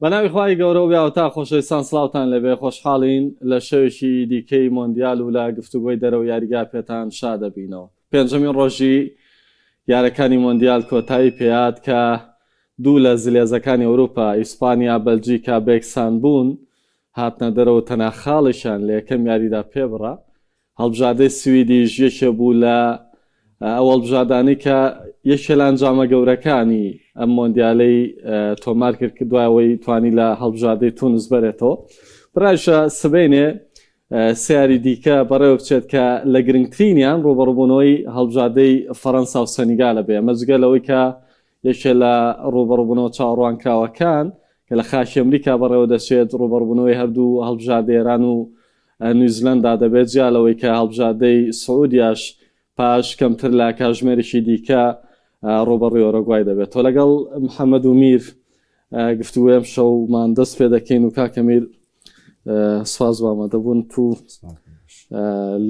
بەناوی خوای گەورە و بێهاوتا خۆشەویستان سڵاوتان لێبێ خۆشحاڵین لە شەوێکی دیکەی مۆندیال و لە گفتوگۆی دەرەوە یاریگا پێتان شادەبینەوە پێنجەمین ڕۆژی یارەکانی مۆندیال کۆتایی پێهات کە دوو لە زلێزەکانی ئەوروپا ئیسپانیا بەلجیکا بێکسان بوون هاتنە دەرەوە تەنها خاڵێکیان لە یەکەم یاریدا پێبڕا هەڵبژاردەی سویدیش یەکێ بوو لە ئەو هەڵبژاردانەی کە یەکێ لە ئەنجامە گەورەکانی ئەم مۆندیالەی تۆمار کرد کە دوای ئەوەی توانی لە هەڵبژاردەی تونس بەرێتەوە. برایشە سبەینێ سیاری دیکە بەڕێوە بچێت کە لە گرنگترینیان ڕوبەڕوبوونەوەی هەڵبژاردەی فەرەنسا و سەنیگالە بێ ئەمە جگە لەوەی کە یەکێ لە ڕووبەڕووبوونەوە چاوەڕوانکراوەکان کە لە خاکی ئەمریکا بەڕێوە دەچێت، ڕووبەڕووبوونەوەی هەردوو هەڵبژاردەی ئێران و نیوزلەندا دەبێت، جیا لەوەی کە هەڵبژاردەی سعودیاش پاش کەمتر لە کاژمێرێکی دیکە ڕووبەڕووی ئۆرۆگوای دەبێتەوە. لەگەڵ محەمەد و میر گفتوگۆی ئەمشەومان دەست پێ دەکەین و کاکە میر سوپاس بۆ ئامادەبوونت و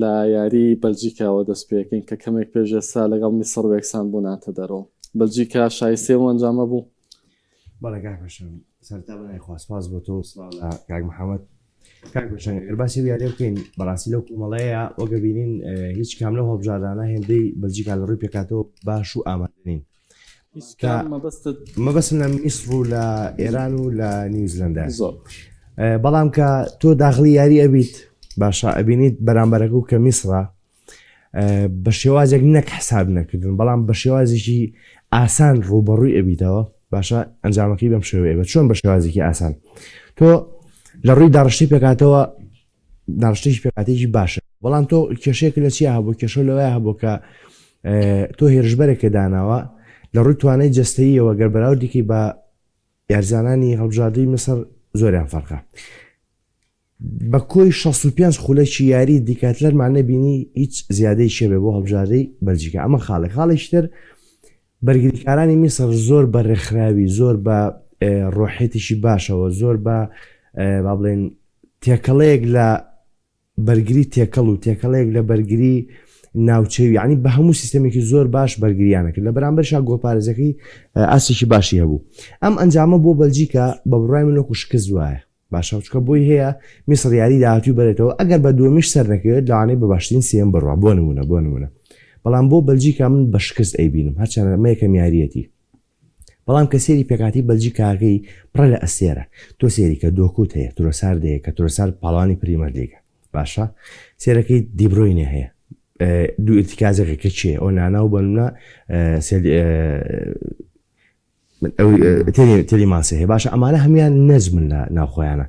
لە یاری بەلجیکاوە دەست پێکەین کە کەمێک پێش ئێستا لەگەڵ میسڕ وێکسان بوون هاتە دەرەوە بەلجیکا شایستەی ئەو ئەنجامە بوو. بەڵێ کاک پێشەنگ سەرەتا بەناوی خوا سپاس بۆ تۆ و سڵاو لە کاک محەممەد کاک پێشەنگ ئەگەر باسی ئەو یاریە بکەین بەڕاستی لەو کۆمەڵەیە وەک بینین هیچ کام لەو هەڵبژاردانە هێندەی بەلجیکا لە ڕووی پێکاتەوە باش و ئامادە نین هیچ کام مەبەستت؟ مەبەستم لە میسر و لە ئێران و لە نیوزلەندا زۆر بەڵام کە تۆ داخلی یاری ئەبیت باشە ئەبینیت بەرامبەرەکە و کە میسرە بە شێوازێک نەک حساب نەکردن بەڵام بە شێوازێکی ئاسان ڕوبەڕووی ئەبیتەوە باشە ئەنجامەکەی بەم شێوەیە بە چۆن بە شێوازێکی ئاسان تۆ لە ڕووی داڕشتی پێکاتەوە داڕشتێکی پێکاتێکی باشە بەڵام تۆ کێشەیەک لە چیا هەبوو کێشە لەوەیە هەبوو کە تۆ هێرشبەرێکە داناوە لە ڕووی توانای جەستەییەوە گەر بەراوردێکی بە یارزانانی هەڵبژاردەی میسر زۆریان فەرقە بە کۆی 65 خولەکی یاری دیکاتلەرمان نەبینی هیچ زیادەی شێبێ بۆ هەڵبژاردەی بەلجیکا ئەمە خاڵێک خاڵێکی تر بەرگریکارانی میسر زۆر بە ڕێکخراوی زۆر بە ڕۆحێتیشی باشەوە زۆر بە با بڵێن تێکەڵەیەک لە بەرگری تێکەڵ و تێکەڵەیەک لە بەرگری ناوچەوی یعنی بە هەموو سیستەمێکی زۆر باش بەرگریانە کرد لە بەرامبەرشا گۆڵپارێزەکەی ئاستێکی باشی هەبوو ئەم ئەنجامە بۆ بەلجیکا بە بڕای من وەکو شکست وایە باشە چونکە بۆی هەیە میسڕ یاری داهاتووی بەرێتەوە ئەگەر بە دووەمیش سەرنەکەوێت لەوانەیە بە باشترین سێیەم بڕوا بۆ نموونە بۆ نموونە بەڵام بۆ بەلجیکا من بە شکست ئەیبینم هەرچەندە ئەمە یەکەم یاریەتی بەڵام کە سێری پێکاتی بەلجیکاکەی پڕە لە ئەستێرە تۆ سێری کە دۆکوت هەیە ترۆسارد هەیە کە ترۆسارد پاڵەوانی پریمەرلیگە باشە سێرەکەی دیبرۆینە هەیە دوو ئیرتیکازەکە کە چێ ئەو نانا و بەنمونە تێلیمانسی هەیە باشە ئەمانە هەموان نەزمن لە ناوخۆیانە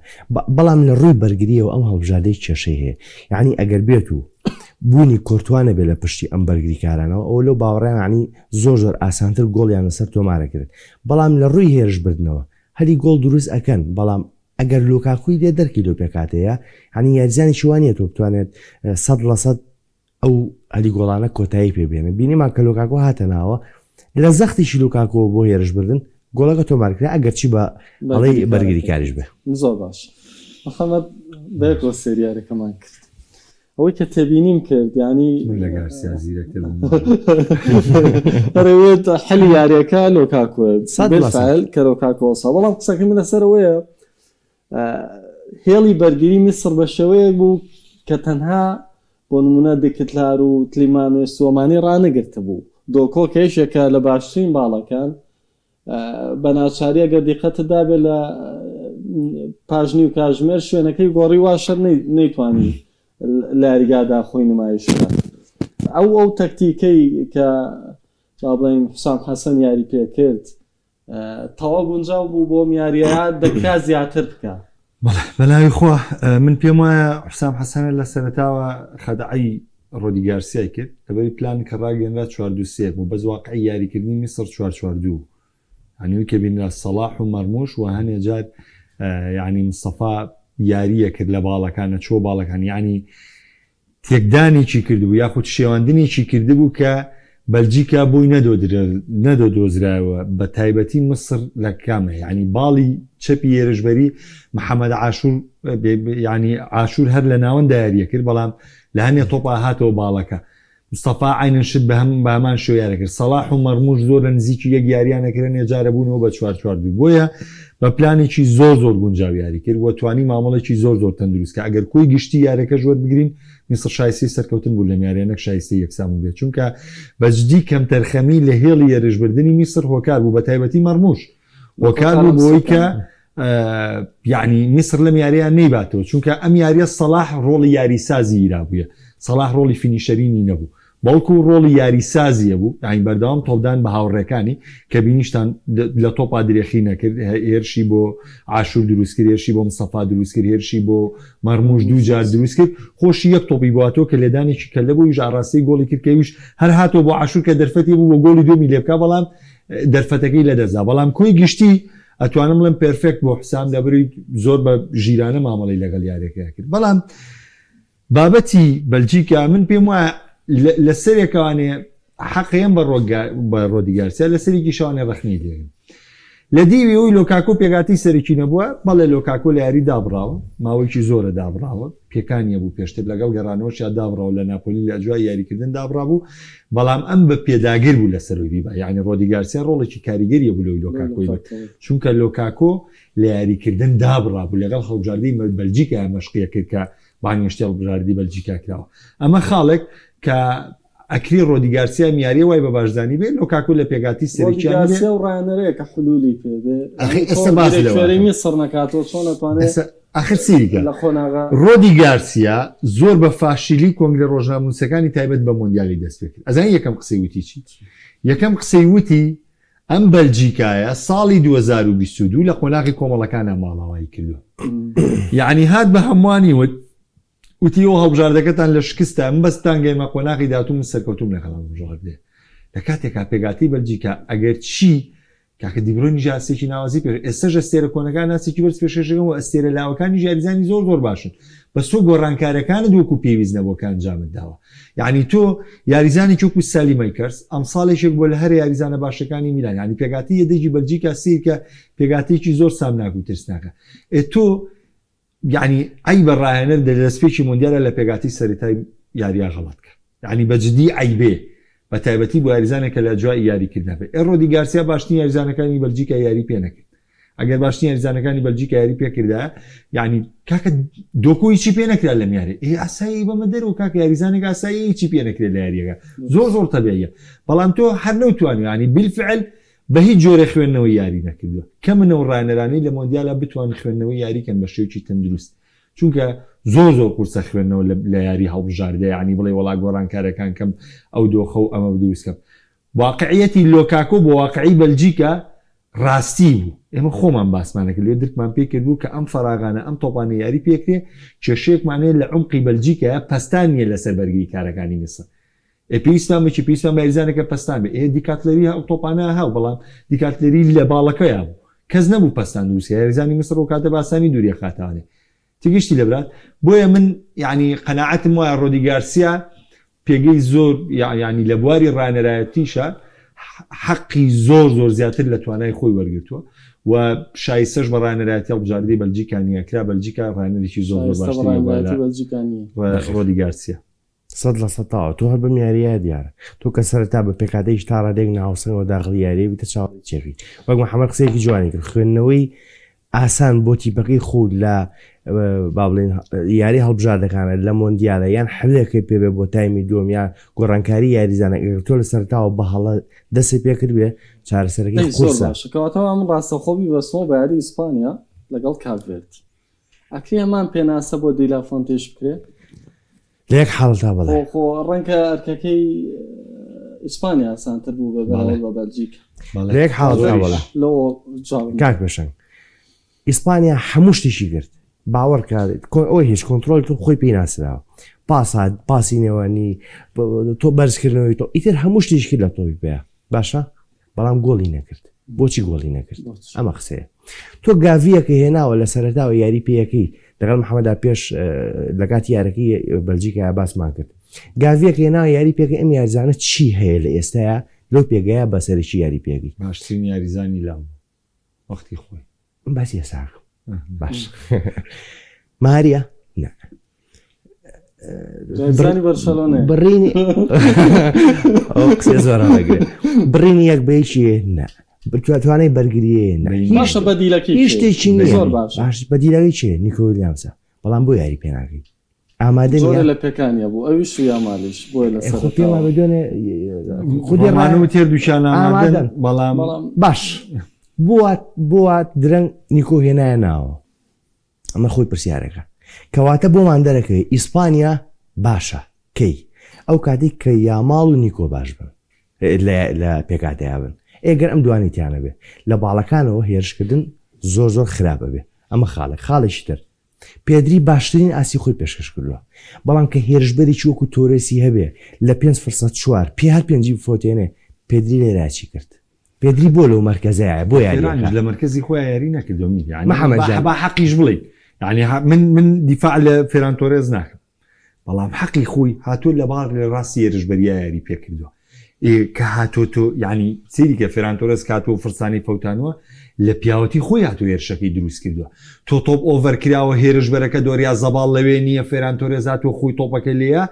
بەڵام لە ڕووی بەرگریەوە ئەم هەڵبژاردەی کێشەی هەیە یعنی ئەگەر بێت و بوونی کۆرتوانە بێ لە پشتی ئەم بەرگریکارانەوە ئەو لەو باوەڕیان زۆر زۆر ئاسانتر گۆڵیان لەسەر تۆمارەکرد بەڵام لە ڕووی هێرش بردنەوە هەلی گۆڵ دروست ئەکەن بەڵام ئەگەر لۆکاکوی لێ دەرکی لەو پێکاتەیە هەنی یاریزانێکی وانە تۆ بتوانێت 100% ئەو هەلی گۆڵانە کۆتایی پێ بێنێت بینیمان کە لۆکاکۆ هاتە ناوە لە زەختیشی لوکاکۆ بۆ هێرش بردن گۆڵەکە تۆمار کرا ئەگەر چی بە هەڵەی بەرگریکاریش بێ. زۆر باش محەمەد بەیەکەوە سەیری یاریەکەمان کرد ئەوەی کە تێبینیم کرد یانی من لە گارسیا زیرەکتر بووم ئەرێ حەلی یاریەکە لۆکاکۆ بالفعل کە لۆکاکۆ وەستا بەڵام قسەکەی من لەسەر ئەوەیە هێڵی بەرگری میسڕ بە شێوەیەک بوو کە تەنها بۆ نمونە دیکتلار و تلیمانێس و ئەمانەی ڕانەگرتبوو. دۆکۆ کە یەکێکە لە باشترین باڵەکان بە ناچاری ئەگەر دیقەتت دابێت لە پاش نیو کاژمێر شوێنەکەی گۆڕی وا شەر نەیتوانی لە یاریگادا خۆی نمایش بکات. ئەو ئەو تەکتیکەی کە با بڵێین حوسام حەسەن یاری پێکرد تەواو گونجاو بوو بۆم یاریە دەکرا زیاتر بکە. بەڵێ بەناوی خوا من پێم وایە حوسام حەسەنە لە سەرەتاوە خەدعی ڕۆدی گارسیای کرد لەبەری پلان کە ڕاگەنرا چوار دوو سێ بوو بەس واقعی یاریکردنی میسڕ چوار چوار دوو یعنی کە بینرا سەڵاح و مەرموش و هەنێ جار یعنی مستەفا یاریە کرد لە باڵەکان نەچووە باڵەکان یعنی تێکدانێکی کردبوو یاخود شێواندنێکی کردبوو کە بەلجیکا بۆی نەدۆدۆزرایەوە بە تایبەتی میسر لە کامە یانی باڵی چەپی هێرشبەری محەمەد عاشور یانی عاشور هەر لە ناوەندا یاریە کرد بەڵام لە هەنێ تۆپا هاتەوە باڵەکە. مستەفا عەینەن شت بە هەم بە هەمان شێوە یاری کرد سەڵاح و مەڕموش زۆر لە نزیکی یەک یاریان ئەکردن ئێجارە بوونەوە بە چوار چوار دوو بۆیە بە پلانێکی زۆر زۆر گونجاو یاری کرد و توانی مامەڵێکی زۆر زۆر تەندروست کە ئەگەر کۆی گشتی یارەکەش وەربگرین میسڕ شایستەی سەرکەوتن بوو لەم یاریە نەک شایستەی یەکسان بوو بێت چونکە بەجدی کەمتەرخەمی لە هێڵی یەرشبردنی میسڕ هۆکار بوو بە تایبەتی مەڕموش هۆکار بوو بۆی کە یعنی میسر لەم یاریە نەیباتەوە چونکە ئەم یاریە سەڵاح ڕۆڵی یاریسازی ئیرا بووە سەڵاح ڕۆڵی finisher ینی نەبوو بەڵکو ڕۆڵی یاریسازیە بوو یعنی بەردەوام تۆپدان بە هاوڕێکانی کە بینیشتان لە تۆپا درێخی نەکرد هێرشی بۆ عاشور دروست کرد هێرشی بۆ مستەفا دروست کرد هێرشی بۆ مەرموش دوو جار دروست کرد خۆشی یەک تۆپی بواتەوە کە لێدانێکی کەلە بوو یش ئاڕاستەی گۆڵی کرد کە ئەویش هەر هاتەوە بۆ عاشور کە دەرفەتی بوو بۆ گۆڵی دووەمی لێبکا بەڵام دەرفەتەکەی لەدەستدا بەڵام کۆی گشتی ئەتوانم بڵێم perfect بۆ حسام لەبەرئەوەی زۆر بە ژیرانە مامەڵەی لەگەڵ یاریەکەیا کرد بەڵام بابەتی بەلجیکا من پێم وایە لە سەرێکوانێ حەقەیەم بە بە ڕۆدی گارسیا لە سەرێکی شوانێ ڕەخنەی لێگرم لە دیوی ئەوی لۆکاکۆ پێگاتی سەرەکی نەبووە بەڵێ لۆکاکۆ لە یاری دابڕاوە ماوەیەکی زۆرە دابڕاوە پێکانیە بوو پێشتر لەگەڵ گەڕانەوەشیا دابڕاوە لە ناپۆلی لە ئەجوای یاریکردن دابڕابوو بەڵام ئەم بە پێداگر بوو لەسەر ئەوەی بیبا یعنی ڕۆدی گارسیا ڕۆڵێکی کاریگەریە بوو لەوەی لۆکاکۆی برد چونکە لۆکاکۆ لە یاریکردن دابڕابوو لەگەڵ هەڵبژاردەی بەلجیکا مەشقیە کرد کە بانگێشتی هەڵبژاردی بەلجیکا کراوە ئەمە خاڵێک کە ئەکری ڕۆدی گارسیا میاریە وای بە باشزانی بێ لۆکاکۆ لە پێگاتی سەرەکیان بێ. ڕۆدی گارسیا و ڕایەنەرەیە کە حلولی پێ بێ ئەخی ئێستا باس لەوە کوێرەی میسڕ نەکاتەوە چۆن ئەتوانێ ئێستا ئەخر سیریکە لە قۆناغە ڕۆدی گارسیا زۆر بە فاشیلی کۆنگرە ڕۆژنامەنووسەکانی تایبەت بە مۆندیالی دەست پێ کرد ئەزانی یەکەم قسەی وتی چی یەکەم قسەی وتی ئەم بەلجیکایە ساڵی 2022 لە قۆناغی کۆمەڵەکانا ماڵاوایی کردووە یعنی هات بە هەمووانی وت وتی ئەو هەڵبژاردەکەتان لە شکستە من بەس تانگەیمە قۆناغی داهاتوو من سەرکەوتوم لەگەڵ ئەم هەڵبژاردەیە لە کاتێکا پێگاتی بەلجیکا ئەگەر چی کاکە دیبرۆنیش ئاستێکی ناوازی پێش ئێستاش ئەستێرە کۆنەکان ئاستێکی بەرز پێشکەشەکەن و ئەستێرە لاوەکانیش یاریزانی زۆر زۆر باشن بەس تۆ گۆڕانکارەکانت وەکو پێویست نەبووە کە ئەنجامت داوە یعنی تۆ یاریزانێکی وەکو سالی مەیکەرس ئەمساڵێکێک بۆ لە هەرە یاریزانە باشەکانی میلان یعنی پێگاتی یەدەگی بەلجیکا سیرکە پێگاتێکی زۆر سامناک و ترسناکە ئێ تۆ یەعنی عەیبە ڕاهێنەر لە دەستپێکی مۆندیالا لە پێکهاتەی سەرەتای یارییا غەڵەت کە یەعنی بە جدی عەیبێ بە تایبەتی بۆ یاریزانێک کە لە جوای یاری کردنا بێ ئێ ڕۆدی گارسیا باشترین یاریزانەکانی بەلجیکا یاری پێ نەکرد ئەگەر باشترین یاریزانەکانی بەلجیکا یاری پێ کردایە یەعنی کاکە دۆکۆ هیچی پێ نەکرا لەم یاری ئێ ئاسایی بەمە دەرەوە کاکە یاریزانێک ئاسایی هیچی پێ نەکرێت لە یاریەکە زۆر زۆر تەبیعیە بەڵام تۆ هەر نەوتوانی یەعنی بالفعل بە هیچ جۆرێ خوێندنەوەی یاری نەکردوە. کەمن ئەو ڕاهێنەرانەی لە مۆندیالا بتوانن خوێندنەوەی یاری کەن بە شێوەیەکی تەندروست. چونکە زۆر زۆر قورسە خوێندنەوە لە لە یاری هەڵبژاردە یانی بڵێی وەڵا گۆڕانکاریەکان کەم ئەو دۆخە و ئەمە دروست کەم. واقعیەتی لۆکاکۆ بۆ واقعی بەلجیکا ڕاستی بوو. ئێمە خۆمان باسمان نەکرد لێ درکمان پێی کردبوو کە ئەم فەراغانە ئەم تۆپانە یاری پێکرێ کێشەیەکمان هەیە لە عومقی بەلجیکایە پەستان نیە لەسەر بەرگریکارەکانی میسر. ئێ پێویستمان بە چی پێویستمان بە یاریزانێکە پەستان بێ ئێ دیکاتلەری ئەو تۆپانە هاو بەڵام دیکاتلەری لە باڵەکەیا بوو کەس نەبوو پەستان دروست کە یاریزانی میسڕ ئەو کاتە بە ئاسانی دووری ئەخاتەوانێ تێگەیشتی لە برات بۆیە من یعنی قەناعەتم وایە ڕۆدی گارسیا پێگەی زۆر یعنی لە بواری ڕانەرایەتیشە حەقی زۆر زۆر زیاتر لە توانای خۆی وەرگرتووە و شایستەش بە ڕانەرایەتی هەڵبژاردەی بەلجیکا نییە کرا بەلجیکا ڕانەرێکی زۆر زۆر شایستە بە باشتری هەبووە لە ڕانەرایەتی بەلجیکا نییە. ڕۆدی گارسیا. 100% تەواو تۆ هەر بەم یاریە دیارە تۆ کە سەرەتا بە پێکهاتەیەکی تا ڕادەیەک ناهاوسەنگەوە داخلی یاریە بیتە چاوەڕێی چێخی وەک محەممەد قسەیەکی جوانی کرد خوێندنەوەی ئاسان بۆ تیپەکەی خۆ لە با بڵێن یاری هەڵبژاردەکانە لە مۆندیالە یان حلێکی پێبێ بۆ تایمی دووەم یان گۆڕانکاری یاریزانە ئەگەر تۆ لە سەرتاوە بە هەڵە دەستی پێکرد بێ چارەسەرەکەی دەی زۆر قورسە باشە کەواتە من ڕاستەوخۆ بیبەستمەوە بە یاری ئیسپانیا لەگەڵ کاپڤێرد ئەکرێ هەمان پێناسە بۆ دیلا فۆنتیش بکرێ؟ لە یەک حاڵەتا بەڵێ. خۆ خۆ ڕەنگە ئەرکەکەی ئیسپانیا ئاسانتر بوو بێ بەراورد بە بەلجیکا. لە یەک حاڵەتا بەڵێ. لەوە جوابم کاک پێشەنگ ئیسپانیا هەموو شتێکی گرت باوەڕ کە ئەوەی هیچ کۆنترۆل تۆ خۆی پێی ناسراوە پاسا پاسی نێوانی تۆ بەرزکردنەوەی تۆ ئیتر هەموو شتێکی کرد لە تۆپی پێ باشە بەڵام گۆڵی نەکرد بۆچی گۆڵی نەکرد ئەمە قسەیە تۆ گاڤیەکە هێناوە لە سەرەتاوە یاری پێیەکەی لەگەڵ محەممەدا پێش لە کاتی یارەکەی بەلجیکا باسمان کرد گاڤیەکە هێناوە یاری پێکە ئەم یاریزانە چی هەیە لە ئێستاە لەو پێگەیە بە سەرەکی یاری پێگەی باشترین یاریزانی لاو وەختی خۆی باسی ئێستا باش ماریا نا. یاریزانی بەرشەلۆنەیە. بڕینی ئەو قسەی زۆر هەڵەگرێ بڕینی یەک بە یەکی نا توانای بەرگریە نا بەینی. باشە بەدیلەکەی هیچ کێیە؟ شتێکی نییە زۆر باشە. باش بەدیلەکەی کێ نیکۆ ویلیامسە بەڵام بۆ یاری پێ ناکەی ئامادە زۆرێ نییە لە پێکانیا بوو ئەویش و یامالیش بۆیە لە ئێ خۆ پێم سەرەتاوە. وابێ دوێنێ خودی ڕۆمانۆ و تێردووکیان ئامادەن ئامادەن. بەڵام بەڵام باش بۆ بۆ درەنگ نیکۆ هێنایە ناوە ئەمە خۆی پرسیارێکە. کەواتە بۆمان دەرەکەوێت ئیسپانیا باشە کەی؟ ئەو کاتەی کە یاماڵ و نیکۆ باش بن لە پێکهاتەیا بن. ئێ گەر ئەم دوانەی تیا نەبێ لە باڵەکانەوە هێرشکردن زۆر زۆر خراپ ئەبێ. ئەمە خاڵێک. خاڵێکی تر پێدری باشترین ئاستی خۆی پێشکەش کردووە. بەڵام کە هێرشبەرێکی وەکو تۆرێسی هەبێ لە پێنج فرسەت چوار پێ هەر پێنجی بفەوتێنێ پێدری لێرە چی کرد؟ پێدری بۆ لەو مەرکەزەیە بۆ یاریەکە لە مەرکەزی خۆیان یاری نەکردوە میر یانی محەمەد جان. با حەقیش بڵێین یانی من من دیفاع لە فێران تۆرێز ناکەم بەڵام حەقی خۆی هاتووە لە باڵ لە ڕاستی هێرشبەریا یاری پێکردووە کە هاتۆ تۆ یعنی سەیری کە فێران تۆرێز کاتوە فرسانی فەوتانوە لە پیاوەتی خۆی هاتو هێرشەکەی دروست کردووە تۆ تۆپ ئۆڤەر کراوە هێرشبەرەکە دۆریا زەباڵ لەوێ نییە فێران تۆرێز هاتووە خۆی تۆپەکە لێیە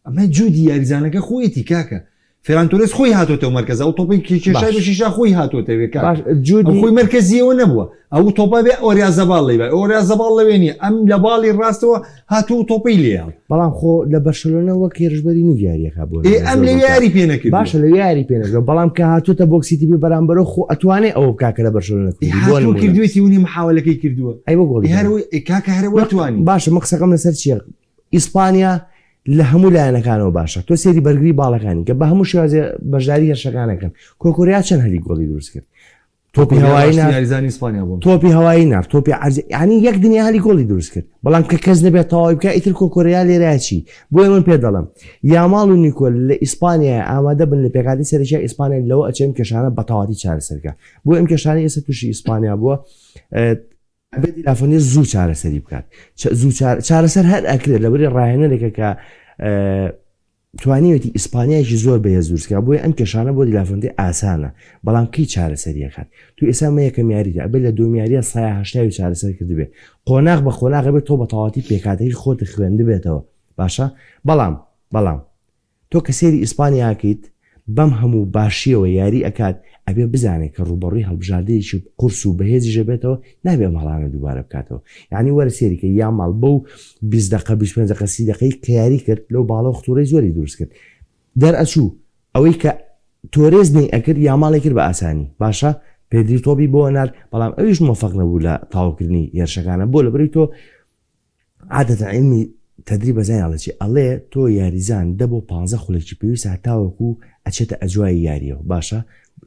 ئەمە جودی یاریزانەکە خۆیەتی کاکە فێران تۆرێس خۆی هاتۆتەوە مەرکەز ئەو تۆپەی کێ کێشای بە شیشا خۆی هاتۆتەوێ کاکە باش جودی ئەو خۆی مەرکەزیەوە نەبووە ئەو تۆپە بێ ئۆریا زەباڵ لێی بای ئۆریا زەباڵ لەوێ نییە ئەم لە باڵی ڕاستەوە هاتووە و تۆپەی لێ هەڵ بەڵام خۆ لە بەرشەلۆنە وەک هێرشبەری نوو یاریەکە بۆ ئێ ئەم لەوێ یاری پێ نەکردووە باشە لەوێ یاری پێ نەکردووە بەڵام کە هاتووتە بۆکسی تیپی بەرامبەرەوە خۆ ئەتوانێ ئەوە بکا کە لە بەرشەلۆنە ئێ کردی بۆ هاتووە نموونە کردوێتی ونی محاوەلەکەی کردووە ئەی بۆ گۆڵی ئێ دانا هەرەوەی ئێ کاکە هەرەوەی توانی باشە من قسەکەم لەسەر چییە ئیسپانیا لە هەموو لایەنەکانەوە باشە، تۆ سەیری بەرگری باڵەکانی کە بە هەموو شێوازێ بەشداری هێرشەکان ئەکەن، کۆکۆریا چەند هەلی گۆڵی دروست کرد، تۆپی هەوایی نارد، یاریزانی ئیسپانیا بووم. تۆپی هەوایی نارد، تۆپی عەرزی، یانی یەک دنیا هەلی گۆڵی دروست کرد، بەڵام کە کەس نەبێت تەواوی بکات ئیتر کۆکۆریا لێرەیە چی؟ بۆیە من پێت دەڵێم یاماڵ و نیکۆ لە ئیسپانیایە ئامادە بن لە پێکهاتەی سەرەکیی ئیسپانیا لەوە ئەچێ ئەم کێشانە بە تەواوەتی چارەسەر بکات، بۆیە ئەم کێشانەی ئێستا تووشی ئیسپانیا بووە ئەبێت دیلافۆنێ زوو چارەسەری بکات زوو چارەسەر هەر ئەکرێت لەبەری ڕاهێنەرێکە کە توانیوێتی ئیسپانیایکی زۆر بەهێز دروستکە بۆیە ئەم کێشانە بۆ دیلافۆنتی ئاسانە بەڵام کەی چارەسەریەکات تو ئێستا مە یەکەم یاریدا ئەبێت لە دوم یاریە سایە هەشتاوی چارەسەر کردبێ قۆناغ بە قۆناغ بێت تۆ بە تەواتی پێکاتەی خۆت خوێندبێتەوە باشە بەڵام بەڵام تۆ کە سەیری ئیسپانیا ئەکەیت بەم هەموو باشیەوە یاری ئەکات ئەبێ بزانێ کە ڕووبەڕووی هەڵبژاردەیەکی قورس و بەهێزیش ئەبێتەوە نابێ ئەم هەڵانە دووبارە بکاتەوە یانی وەرە سەیری کە یاماڵ بەو 20 دەقە 25 دەقە 30 دەقەی کە یاری کرد لەو باڵەوە خطوڕەی زۆری دروست کرد دەرئەچوو ئەوەی کە تۆرێز نەی ئەکرد یاماڵی کرد بە ئاسانی باشە پێدری تۆپی بۆ نارد بەڵام ئەویش مۆفەق نەبوو لە تەواوکردنی هێرشەکانە بۆ لەبەرەی تۆ عادەتەن عیلمی تەدریب ئەزانی ئەڵێ چی ئەڵێ تۆ یاریزان دە بۆ پانزە خولەکی پێویستە هەتاوەکو ئەچێتە ئەجوای یاریەوە باشە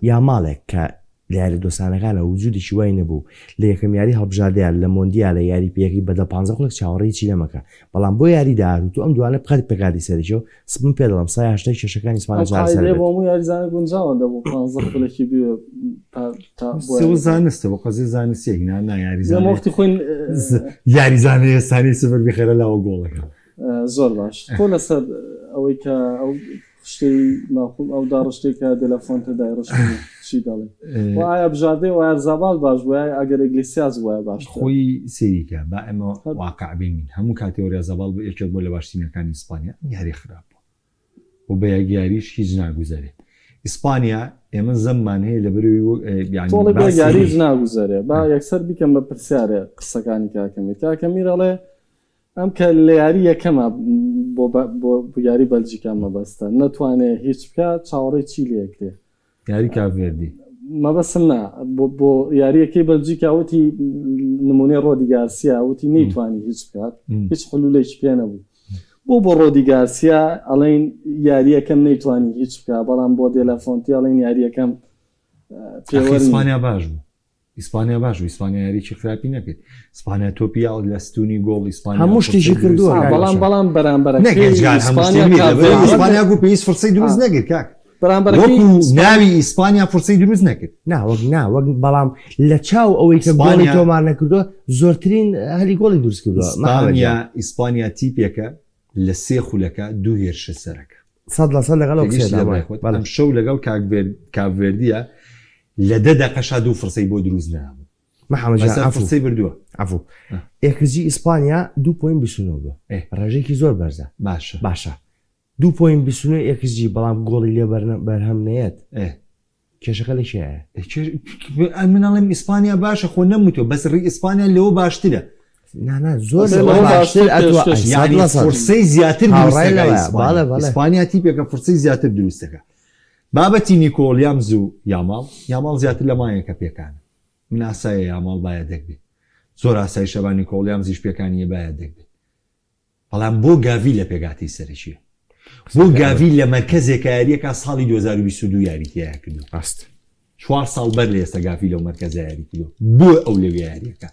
یاماڵێک کە لە یاری دۆستانەکانە وجودێکی وای نەبوو لە یەکەم یاری هەڵبژاردەیان لە مۆندیالە یاری پێیەکەی بە دە پانزە خولەک چاوەڕێی چی لەمەکە بەڵام بۆ یاری داهاتوو تۆ ئەم دوانە بخەر پێکاتی سەرەکیەوە من پێ دەڵێم سای هەشتای کێشەکانی ئیسپانیا ئەو چارەسەر قاعدەیە بێت. بۆ هەموو یاریزانە گونجاوە دە بۆ پانزە خولەکی بوێ تا تا بۆ سێ و یاریزان. زانستە بۆ قەزیە زانستیەک نا نا لەم یاریزانێ وەختی خۆی یاریزانێ ئێستانی سفر بیخەرە لاوە گۆڵەکە. زۆر باش تۆ لەسەر ئەوەی کە ئەو خشتەی ماخوم ئەو داڕشتەی کە دێلافۆنتە دایڕشتبوو چی دەڵێی؟ و ئایا بژاردەی ئۆیارزابال باش بوایە ئەگەر ئیگلیسیاس بوایە باشتر؟ خۆی سەیری کە با ئێمە واقع بین هەموو کاتێ ئۆریازاباڵ بوو یەکێک بووە لە باشترینەکانی ئیسپانیا ئەم یاریە خراپ بوو و بە یەک یاریش هیچ ناگوزەرێ ئیسپانیا ئێمە زەممان هەیە لەبەرەوەی یانی تۆڵی بە باسی یاریش ناگوزەرێ با یەکسەر بیکەم بە پرسیارێ قسەکانی کاکە میر کاکە میر ئەڵێ ئەم کە لە یاری یەکەما بۆ بۆ یاری بەلجیکا مەبەستە نەتوانێ هیچ بکا چاوەڕێی چی لێ ئەکرێ؟ یاری کاڤێردی. مەبەستم نا بۆ بۆ یاریەکەی بەلجیکا وتی نمونەی ڕۆدی گارسیا وتی نەیتوانی هیچ بکات هیچ حلولێکی پێ نەبوو بۆ بۆ ڕۆدی گارسیا ئەڵێن یاریەکەم نەیتوانی هیچ بکا بەڵام بۆ دێلافۆنتی ئەڵێن یاریەکەم پێوەر نییە. ئیسپانیا باش بوو ئیسپانیا باش بوو ئیسپانیا یاریی خراپی نەکرد ئیسپانیا تۆپی یاوت لە ستونی گۆڵ ئیسپانیا هەموو شتێکی فرسەی کردووە دروست کاک بەڵام بەشار. بەڵام بەرامبەرەکەی نەک هێجگار هەموو شتێ ئیسپانیا نییە لەبەر کاڤێردی ئیسپانیا گو پێویست فرسەی دروست نەکرد کاک بەرامبەرەکەی وەکو ئیسپانیا ناوی ئیسپانیا فرسەی دروست نەکرد نا وەک نا وەک بەڵام لە چاو ئەوەی کە گۆڵی ئیسپانیا تۆمار نەکردووە زۆرترین هەلی گۆڵی دروست کردووە محەمەد ئیسپانیا جان. ئیسپانیا تیپێکە لە سێ خولەکە دوو هێرشە سەرەکە 100% لەگەڵ ئەو تێگەیشتی قسەیەدا لە بەڵێ برای خۆت بەڵێ. ئەمشەو لەگەڵ کاک ڤێر کاڤێردیە لە دە دەقەشا دوو فرسەی بۆ دروست نابوو. محەممەد جان بەسەر عەفو فرسەی بردووە عەفو xG ئیسپانیا دوو point 29 بوو ئێ. ڕێژەیەکی زۆر بەرزە باشە باشە دوو point 29 xG بەڵام گۆڵی لێ بەرنە- بەرهەم نەیەت ئێ. کێشەکە لە کێیە؟ ئێ، کێش- من ئەڵێم ئیسپانیا باشە خۆ نەموتوە بەس ڕی ئیسپانیا لەوە باشترە نا نا زۆر بەس لەوە لەوە باشتر باشتر ئەتوە پێشکەش. ئەی، سەد یعنی لە سەد. فرسەی زیاتر هاوڕای دروست دەکا لەوەیە. ئیسپانیا. بەڵێ، بەڵێ. ئیسپانیا تیپێکە فرسەی زیاتر دروست دەکا بابەتی نیکۆ وڵیامز و یاماڵ یاماڵ زیاتر لە مانگێکە پێکانە من ئاسایە یاماڵ با یەدەک بێ زۆر ئاسایشە با نیکۆ وڵیامزیش پێکانیە با یەدەک بێ بەڵام بۆ گاڤی لە پێکهاتەی سەرەکیە بۆ گاڤی لە مەرکەزێکە یاریەکە ساڵی 2022 یاری تیایا کردو ڕاست چوار ساڵ بەر لە ئێستا گاڤی لەو مەرکەزە یاری کردو بۆ ئەو لەوێ یاریەکە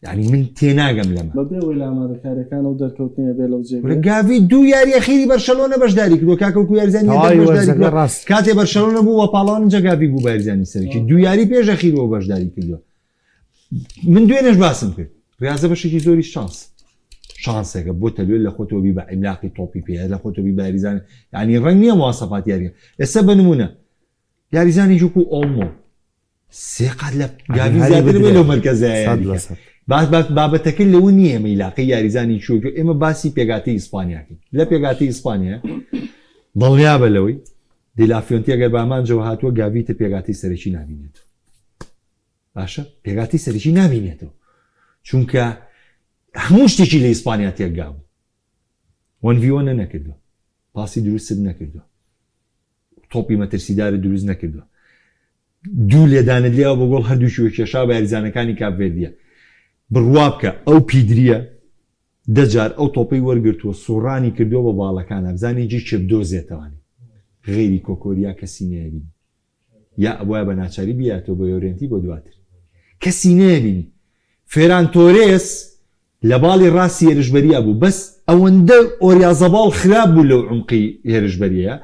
یعنی من تێناگەم لەمە بەبێ ئەوەی لە ئامادەکاریەکانەوە دەرکەوتنی هەبێ لەو کورە جێگەیە. گاڤی دوو یاری ئەخیری بەرشەلۆنە بەشداری کردووە کاکە وەکو یاریزانی یەدەگ تەواوی بەشداری وەرزەکە کردووە ڕاست. کاتێ بەرشەلۆنە بوو بە پاڵەوان ئینجا گاڤی بوو بە یاریزانی سەرەکی دوو یاری پێش ئەخیر بۆ بەشداری کردووە من دوێنێش باسم کرد ریازە بەشێکی زۆری شانس شانسێکە بۆ تەلوێ لە خۆتەوە بی بە عیملاقی تۆپی پێ لە خۆتەوە بی بە یاریزان یعنی ڕەنگ نییە مواسەفات یاریە ئێستا بە نمونە یاریزانی وەکو ئۆڵمۆ سێ قات لە گاوی زیاتر بێ لەو مەرکەزە بابەتەکە لەوە نییە ئێمە عیلاقەی یاریزانی چوو ئێمە باسی پێگاتی ئیسپانیاکەین لە پێگاتی ئیسپانیا دڵنیابە لەوەی دیلافیۆنتی ئەگەر بامانجەوە هاتووە گاویتە پێگاتی سەرەکی نابینێت باشە پێگاتی سەرەکی نابینێتەوە چونکە هەموو شتێکی لە ئیسپانیا تێکگا بوو وەن ڤی وەنە نەکردووە پاسی دروستت نەکردووە تۆپی مەترسیدارت دروست نەکردووە دوو لێدانت لێوە بۆ گۆڵ هەردووکی وە کێشا بە یاریزانەکانی کاپڤێردیە بڕوا بکە ئەو پیدریە دەجار ئەو تۆپەی وەرگرتووە سوڕانی کردووە بە باڵەکانە بزانێ جێ بدۆزێتەوانی غەیری کۆکۆریا کەسی نەیەبینی یا ئەبوایە بە ناچاری بیاتەوە بۆ یۆرێنتی بۆ دواتر کەسی نەیەبینی فێران تۆرێس لە باڵی ڕاستی هێرشبەرییا بوو بەس ئەوەندە ئۆریازەباڵ خراپ بوو لەو عومقی هێرشبەریەیە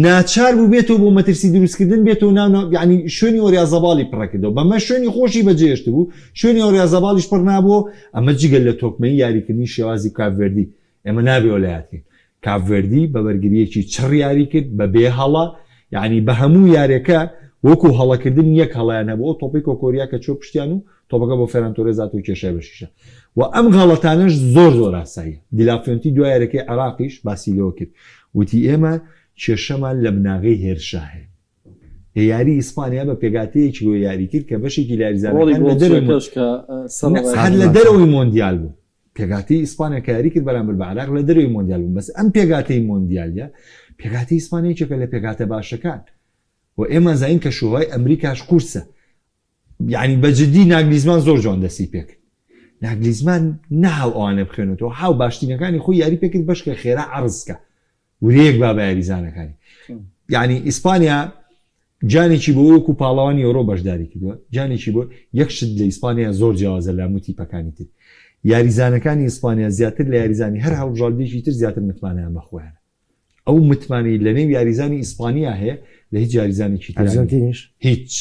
ناچار بوو بێتەوە بۆ مەترسی دروستکردن بێتەوە ناو ناو یعنی شوێنی ئۆریازەباڵی پڕەکردەوە بەمە شوێنی خۆشی بەجێهێشتبوو شوێنی ئۆریازەباڵیش پڕ نابووە ئەمە جگە لە تۆکمەیی یاریکردنی شێوازی کاپڤێردی ئێمە نابێ وەلایەت کەین کاپڤێردی بە بەرگرییەکی چڕ یاری کرد بە بێ هەڵە یانی بە هەموو یارێکە وەکو هەڵەکردن یەک هەڵەیان هەبوو ئەو تۆپەی کۆکۆریا کە چووە پشتیان و تۆپەکە بۆ فێران تۆرێز هات و کێشای بە شیشە و ئەم غەڵەتانەش زۆر زۆر ئاساییە دیلافیۆنتی دوای یاریەکەی عێراقیش باسی لەوە کرد وتی ئێمە کێشەمان لە بناغەی هێرشا هەیە لە یاری ئیسپانیا بە پێکهاتەیەکی بۆ یاری کرد کە بەشێکی لە ڕۆڵی یاریزانەکان لە دەرەوەی گۆڵچیەکەش کە سەرەڕای هەر لە دەرەوەی مۆندیال بوو پێکهاتەی ئیسپانیا کە یاری کرد بەرامبەر بە عێراق لە دەرەوەی مۆندیال بوون بەس ئەم پێکهاتەی مۆندیالیە پێکهاتەی ئیسپانیا یەکێکە لە پێکهاتە باشەکان و ئێمە زانین کە شوهای ئەمریکاش قورسە یعنی بە جدی ناگلیزمان زۆر جوان دەستی پێکرد ناگلیزمان نەهاو ئەوانە بخوێنێتەوە هاو باشترینەکانی خۆی یاری پێکرد بەشکە خێرا عەرزکە ورەیەک با بە یاریزانەکانی یعنی ئیسپانیا جانێکی بۆ وەکو پاڵەوانی یۆرۆ بەشداری کردووە جانێکی بۆ یەک شت لە ئیسپانیا زۆر جیاوازە لە هەموو تیپەکانی تر یاریزانەکانی ئیسپانیا زیاتر لە یاریزانی هەر هەڵبژاردێکی تر زیاتر متمانەیان بە خۆیانە ئەو متمانەی لە نێو یاریزانی ئیسپانیا هەیە لە هیچ یاریزانێکی تر ئەرجەنتینیش هیچ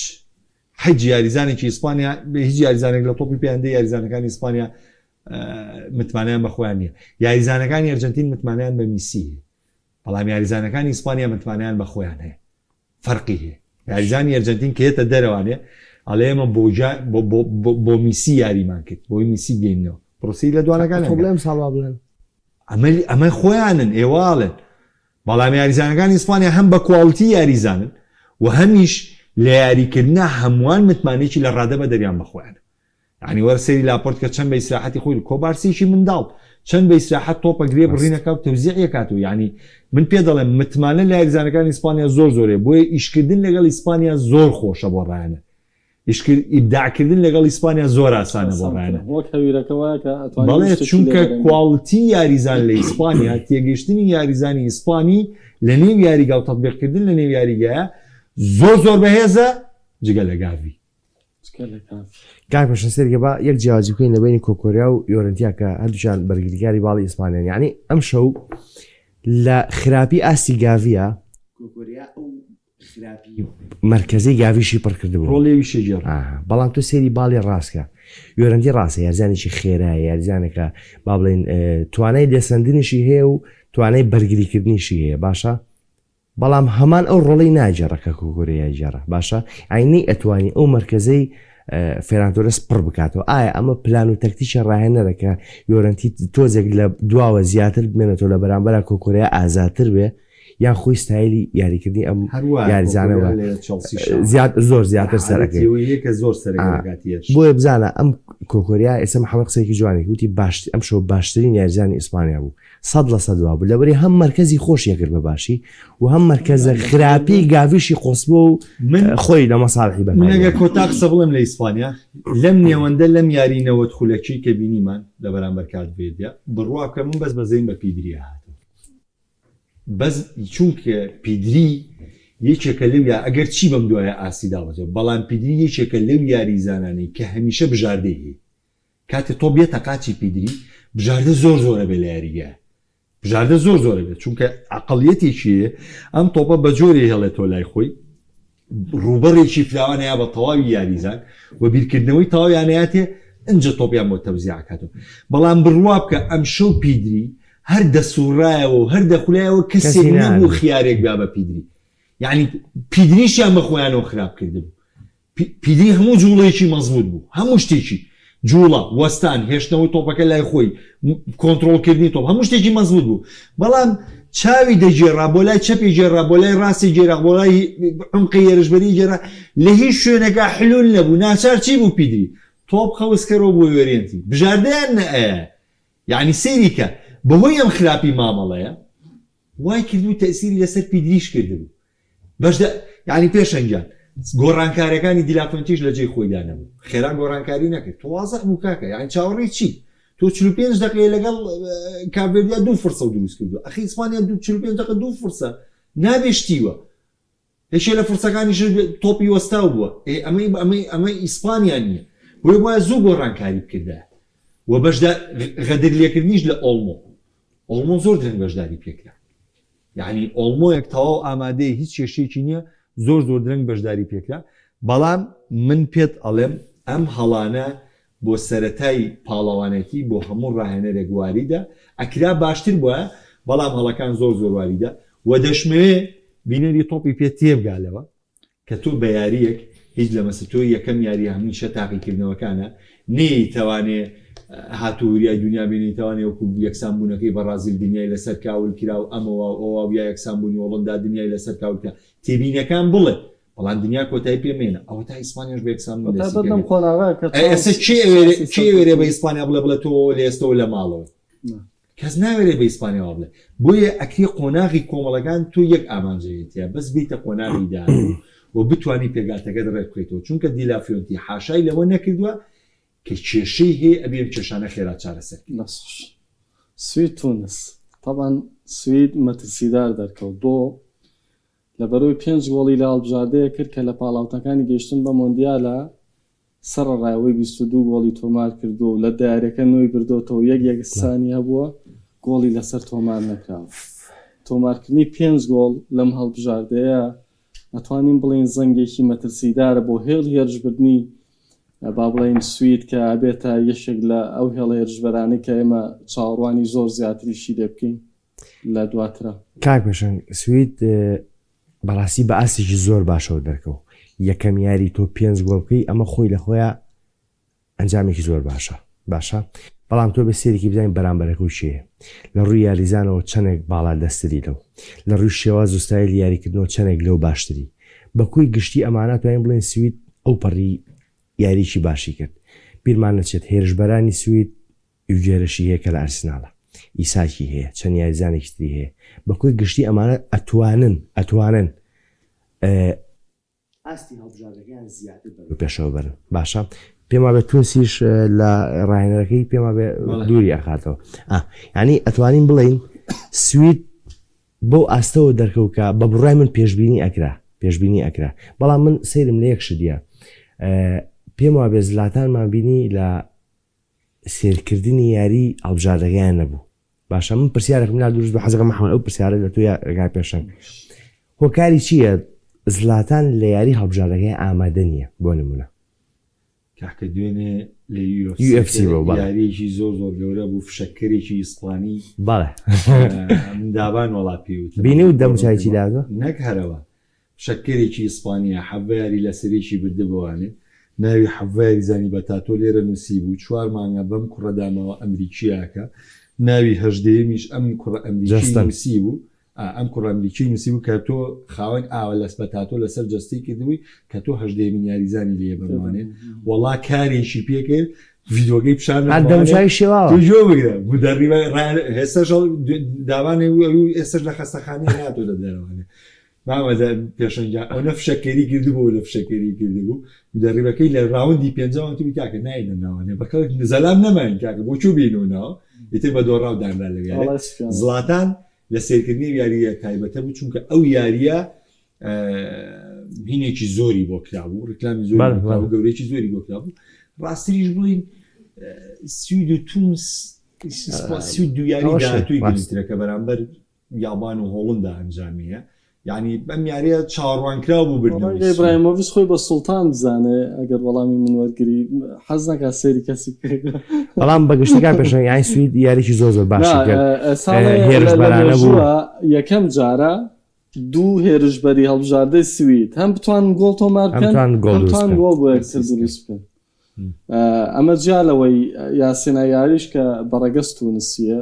هیچ یاریزانێکی ئیسپانیا هیچ یاریزانێک لە تۆپی پێیان دێ یاریزانەکانی ئیسپانیا متمانەیان بە خۆیان نییە یاریزانەکانی ئەرجەنتین متمانەیان بە میسی هەیە بەڵام یاریزانەکانی ئیسپانیا متمانەیان بە خۆیان هەیە فەرقی هەیە یاریزانی ئەرجەنتین کە یەتە دەرەوانێ ئەڵێ ئێمە بۆ بۆ میسی یاریمان کرد بۆی میسی بگەینەوە پرۆسی لە دوانەکان بڵێم ساڵ بڵێن ئەمە ئەمە خۆیانن ئێواڵێن بەڵام یاریزانەکانی ئیسپانیا هەم بە کواڵتی یاریزانن و هەمیش لە یاریکردنا هەمووان متمانەیەکی لە ڕادە بە دەریان بە خۆیانە یانی وەرە سەیری لاپۆرت کە چەند بە ئیسراحەتی خۆی کۆبارسیکی منداڵ چەند بە ئیسراحەت تۆپە گرێ بڕینەکە و تەوزیعی ئەکات و یانی من پێ دەڵێم متمانە لە یاریزانەکانی ئیسپانیا زۆر زۆرە بۆیە ئیشکردن لەگەڵ ئیسپانیا زۆر خۆشە بۆ ڕایانە ئیشکرد ئیبداعکردن لەگەڵ ئیسپانیا زۆر ئاسانە بۆ ڕایانە وەک هەویرەکە وایە کە ئەتوانی بەڵێ شتێکی لێ چونکە بەرهەم کواڵتی یاریزان لە ئیسپانیا تێگەیشتنی یاریزانی ئیسپانی لە نێو یاریگا و تەتبیقکردن لە نێو یاریگایە زۆر زۆر بەهێزە جگە لە گاڤی کاک پێشەنگ سەیرکە با یەک جیاوازی بکەین لە بەینی کۆکۆریا و یۆرنتیا کە هەردووکیان بەرگریکاری باڵی ئیسپانیان یعنی ئەم شەو لە خراپی ئاستی گاڤیە کۆکۆریا ئەو خراپی مەرکەزی گاڤیشی پڕ کردبوو ڕۆڵی ئەویشی گێڕا. ئاها بەڵام تۆ سەیری باڵی ڕاستکە یۆرەنتی ڕاستە یارزانێکی خێرایە یارزانێکە با بڵێین توانای لێسەندنیشی هەیە و توانای بەرگریکردنیشی هەیە باشە. بەڵام هەمان ئەو ڕۆڵەی ناگێڕە کە کۆکۆریا گێڕا باشە یانی نەی ئەتوانی ئەو مەرکەزەی فێران تۆرێس پڕ بکاتەوە ئایا ئەمە پلان و تەکتیکی ڕاهێنەرە کە یۆرەنتی تۆزێک لە دواوە زیاتر بمێنێتەوە لە بەرامبەرا کۆکۆریا ئازاتر بێ یان خۆی ستایلی یاریکردنی ئەم یاریزانەوە زیاد زۆر زیاتر سەرەکەی زۆر بۆیە بزانە ئەم کۆکۆریا ئێستا محەممەد قسەیەکی جوانی وتی باش ئەم شەو باشترین یاریزانی ئیسپانیا بوو 100% وابوو لەبەری هەم مەرکەزی خۆشی ئەکرد بە باشی و هەم مەرکەزە خراپی گاڤیشی قۆستبووە و من خۆی لە مەساڵحی من ئەگەر کۆتا قسە بڵێم لە ئیسپانیا لەم نێوەندە لەم یاری 90 خولەکی کە بینیمان لە بەرامبەر کاپڤێردیا بڕوا بکە من بەس بەزەیم بە پیدریا هاتەوە بەس چونکە پیدری یەکێکە لەو یا ئەگەر چی بەم دوایە ئاستی دابەزیوە بەڵام پیدری یەکێکە لەو یاریزانانەی کە هەمیشە بژاردەی هەیە کاتێ تۆپ یەتە قاچی پیدری بژاردە زۆر زۆرە بێ لە یاریگایە بژاردە زۆر زۆرە بێت چونکە عەقڵیەتێکی هەیە ئەم تۆپە بە جۆرێ هێڵێتەوە لای خۆی ڕووبەڕێکی فراوان هەیە بە تەواوی یاریزان و بیرکردنەوەی تەواویانەیاتێ ئینجا تۆپیان بۆ تەوزیع کاتەوە بەڵام بڕوا بکە ئەمشەو پیدری هەر دەسوڕایەوە و هەر دەخولایەوە کەسێک نەبوو خیارێک با بە پیدری یعنی پیدریشیان بە خۆیانەوە خراپ کردبوو پیدری هەموو جوڵەیەکی مەزبوت بوو، هەموو شتێکی، جوڵە، وەستان، هێشتنەوەی تۆپەکە لای خۆی، کۆنتڕۆڵکردنی تۆپ، هەموو شتێکی مەزبوت بوو، بەڵام چاوی دەگێڕا بۆ لای چەپی گێڕا، بۆ لای ڕاستی گێرا، بۆ لای عومقی هێرشبەری گێرا، لە هیچ شوێنێکا حلول نەبوو، ناچار چی بوو پیدری؟ تۆپ خەوزکەرەوە بۆ یۆرێنتی، بژاردەیان نەئەیە، یەعنی سەیری کە، بەهۆی ئەم خراپی مامەڵەیە، وای کردبوو تەئسیری لەسەر پیدریش کردبوو، بەشدا یانی پێشەنگ گیان گۆڕانکاریەکانی دیلافۆنتیش لە جێی خۆیدا نەبوو خێرا گۆڕانکاری نەکرد تۆ وازح بوو کاکە یانی چاوەڕێی چی تۆ 45 دقیقە لەگەڵ کاڤێردیا دوو فرسە و دروست کردو ئەخی ئیسپانیا دوو 45 دقیقە دوو فرسە نابێ شتیوە یەکێ لە فرسەکانیش تۆپی وەستاو بووە ئێ ئەمەی ئەمەی ئەمەی ئیسپانیا نییە بۆیە وایە زوو گۆڕانکاری بکردایە و بەشدا غەدر لێکردنیش لە ئۆڵمۆ ئۆڵمۆ زۆر درەنگ بەشداری پێکرا یەعنی ئۆڵمۆیەک تەواو ئامادەیە هیچ کێشەیەکی نییە زۆر زۆر درەنگ بەشداری پێکرا بەڵام من پێت ئەڵێم ئەم هەڵانە بۆ سەرەتای پاڵەوانێتی بۆ هەموو ڕاهێنەرێک واریدە ئەکرا باشتر بوایە بەڵام هەڵەکان زۆر زۆر واریدە وە دەشمەوێ بینەری تۆپی پێ تێبگا لەوە کە تۆ بە یارییەک هیچ لە مەسە تۆ یەکەم یاری هەمیشە تاقیکردنەوەکانە نەیتوانێ هاتوو وریای دنیا بێ نەیتوانێ وەکو یەکسان بوونەکەی بەڕازیل دنیای لەسەر کاول کرا و ئەمەوا و ئەوا و یا یەکسان بوونی هۆڵندا دنیای لەسەر کاول کرا تێبینەکان بڵێ بەڵام دنیا کۆتایی پێ مێنە ئەوە تا ئیسپانیاش بە یەکسان بوون دەستی بەتایبەت پێ لەم کرد. قۆناغە کە ئەی ئێستا چانس کێ ئەوێرێ چانسی کێ ئەوێرێ بە سەرکەوتنی ئیسپانیا بڵێ بڵێ تۆ لە ئێستەوە لە ماڵەوەی نا. کەس ناوێرێ بە ئیسپانیا وا بڵێ. بۆیە ئەکرێ قۆناغی کۆمەڵەکان تۆ یەک ئامانج هەیە تیا بەس بێیتە قۆناغی داهاتوو و بتوانی پێکهاتەکەت ڕێک بخەیتەوە چونکە دیلافیۆنتی حاشای لەوە نەکردوە کە کێشەی هەیە ئەبێ ئەم کێشانە خێرا چارەسەر کەی. دەست خۆش. سوید تونس تەبعەن سوید مەترسیدار دەرکەوت بۆ لەبەرئەوەی پێنج گۆڵی لە هەڵبژاردەیەک کرد کە لە پاڵاوتنەکانی گەیشتن بە مۆندیالە سەرەڕای ئەوەی 22 گۆڵی تۆمار کردووە و لە دە یاریەکە نۆی بردۆتەوە و یەک یەکسانی هەبووە، گۆڵی لەسەر تۆمار نەکراوە. تۆمارکردنی پێنج گۆڵ لەم هەڵبژاردەیە ئەتوانین بڵێین زەنگێکی مەترسیدارە بۆ هێڵی هێرشبردنی با بڵێین سوید کە ئەبێتە یەکێک لە ئەو هێڵە هێرشبەرانەی کە ئێمە چاوەڕوانی زۆر زیاتریشی لێ بکەین لە دواترا. کاک پێشەنگ سوید بەڕاستی بە ئاستێکی زۆر باشەوە دەرکەوت یەکەم یاری تۆ پێنج گۆڵ بکەی ئەمە خۆی لە خۆیان ئەنجامێکی زۆر باشە باشە بەڵام تۆ بە سێرێکی بزانین بەرامبەرەکە و کێیە لە ڕووی یاریزانەوە چەندێک باڵا دەستری لەو لە ڕووی شێواز و ستایلی یاریکردنەوە چەندێک لەو باشتری بە کۆی گشتی ئەمانە توانین بڵێن سوید ئەو پەڕی یاریی باشی کرد بیرمان نەچێت هێرشبەرانی سوید یوگێرەشی هەیە کە لە ئارسیناڵە، ئیساکی هەیە، چەند یاریزانێکی تری هەیە، بە کۆی گشتی ئەمانە ئەتوانن ئەتوانن ئاستی هەڵبژاردەکەیان زیاتر بەرەو پێشەوە بەرن باشە پێم وابێ تونسیش لە ڕاهێنەرەکەی پێم وابێ دووری ئەخاتەوە ینی ئەتوانین بڵین سوید بەو ئاستەوە دەرکەوت کە بە بڕای من پێشبینی ئەکرا پێشبینی ئەکرا بەڵام من سەیرم لە یەک شت پێم وابێ زلاتانمان بینی لە سێرکردنی یاری هەڵبژاردەکەیان نەبوو باشە من پرسیارێکم لا دروست بوو حەزەکەم محمد ئەو پرسیارە لە تۆ یا پێشەنگ هۆکاری چییە زلاتان لە یاری هەڵبژاردەکەی ئامادە نییە بۆ نمونە؟ کاکە دوێنێ لە UFC بوو، بەڵێ. یاریەکی زۆر زۆر گەورە بوو فشەککەرێکی ئیسپانی بەڵێ من دابان وەڵا پێی وتم بینی و دەموچاوی چی لازە؟ نەک هەرەوە فشەککەرێکی ئیسپانیە حەڤە یاری لەسەرێکی بردبوانێ ناوی حەڤە یاریزانی بە تاتۆ لێرە نووسیبوو چوار مانگە بەم کوڕە داماوە ئەمریکییەکە ناوی هەژدەیەمیش ئەم کوڕە ئەمریکی جەستن. نووسیبوو ئا ئەم کوڕە ئەمریکی نووسیبوو کە تۆ خاوەن ئاوە لەس بە تاتۆ لەسەر جەستەی کردبووی کە تۆ هەژدەیەمین یاریزانی لێ بەمانێ وەڵا کارێکی پێکرد ڤیدیۆکەی پیشان هەر دەموچاوی شێواوە. تۆ گوێ بگرە مدەڕیبە ئێستاش داوانێ ئێستاش لە خەستەخانەی هاتۆتە دەرەوانێ مامە پێشەنگ گیان ئەونە فشەکەری کردبوو لە فشەکەری کردبوو مدەڕیبەکەی لە ڕاوندی پێنجەم وتبووی کاکە ناینە ناوانێ بە کەڵک زەلام نەماین کاکە بۆ کوێ بینەوە ناوە ئیتر بە دۆڕاو دانرا لەو یاریە زڵاتان لە سەیرکردنی ئەو یارییە تایبەتە بوو چونکە ئەو یارییە هینێکی زۆری بۆ کرابوو ڕیکلامی زۆری بۆ کرابوو گەورەیەکی زۆری بۆ کرابوو ڕاستریش بڵین سوید و تونس سوید دوو یاری داهاتووی گرنگترە کە بەرامبەر یابان و هۆڵندا ئەنجامیە یعنی بەم یاریە چاوەڕوانکراو بوو بردنەوەی ڕەنگە ئیبراهیمۆڤیچ خۆی بە سوڵتان بزانێ ئەگەر وەڵامی من وەرگری حەز نەکا سەیری کەسی بکەی. بەڵام بە گشتی کاک پێشەنگ یانی سوید یاریی زۆر زۆر باشی نا کرد ساڵێ لە هێرشبەرانە بوو. مێژووە یەکەم جارە دوو هێرشبەری هەڵبژاردەی سوید هەم بتوانن گۆڵ تۆمار هەم بکەن توان گۆڵ هەم دروست توان بکەن. گۆڵ بۆ یەکتر دروست بکەن. ئەمە جیا لەوەی یاسین عەیاریش کە بە ڕەگەز تونسییە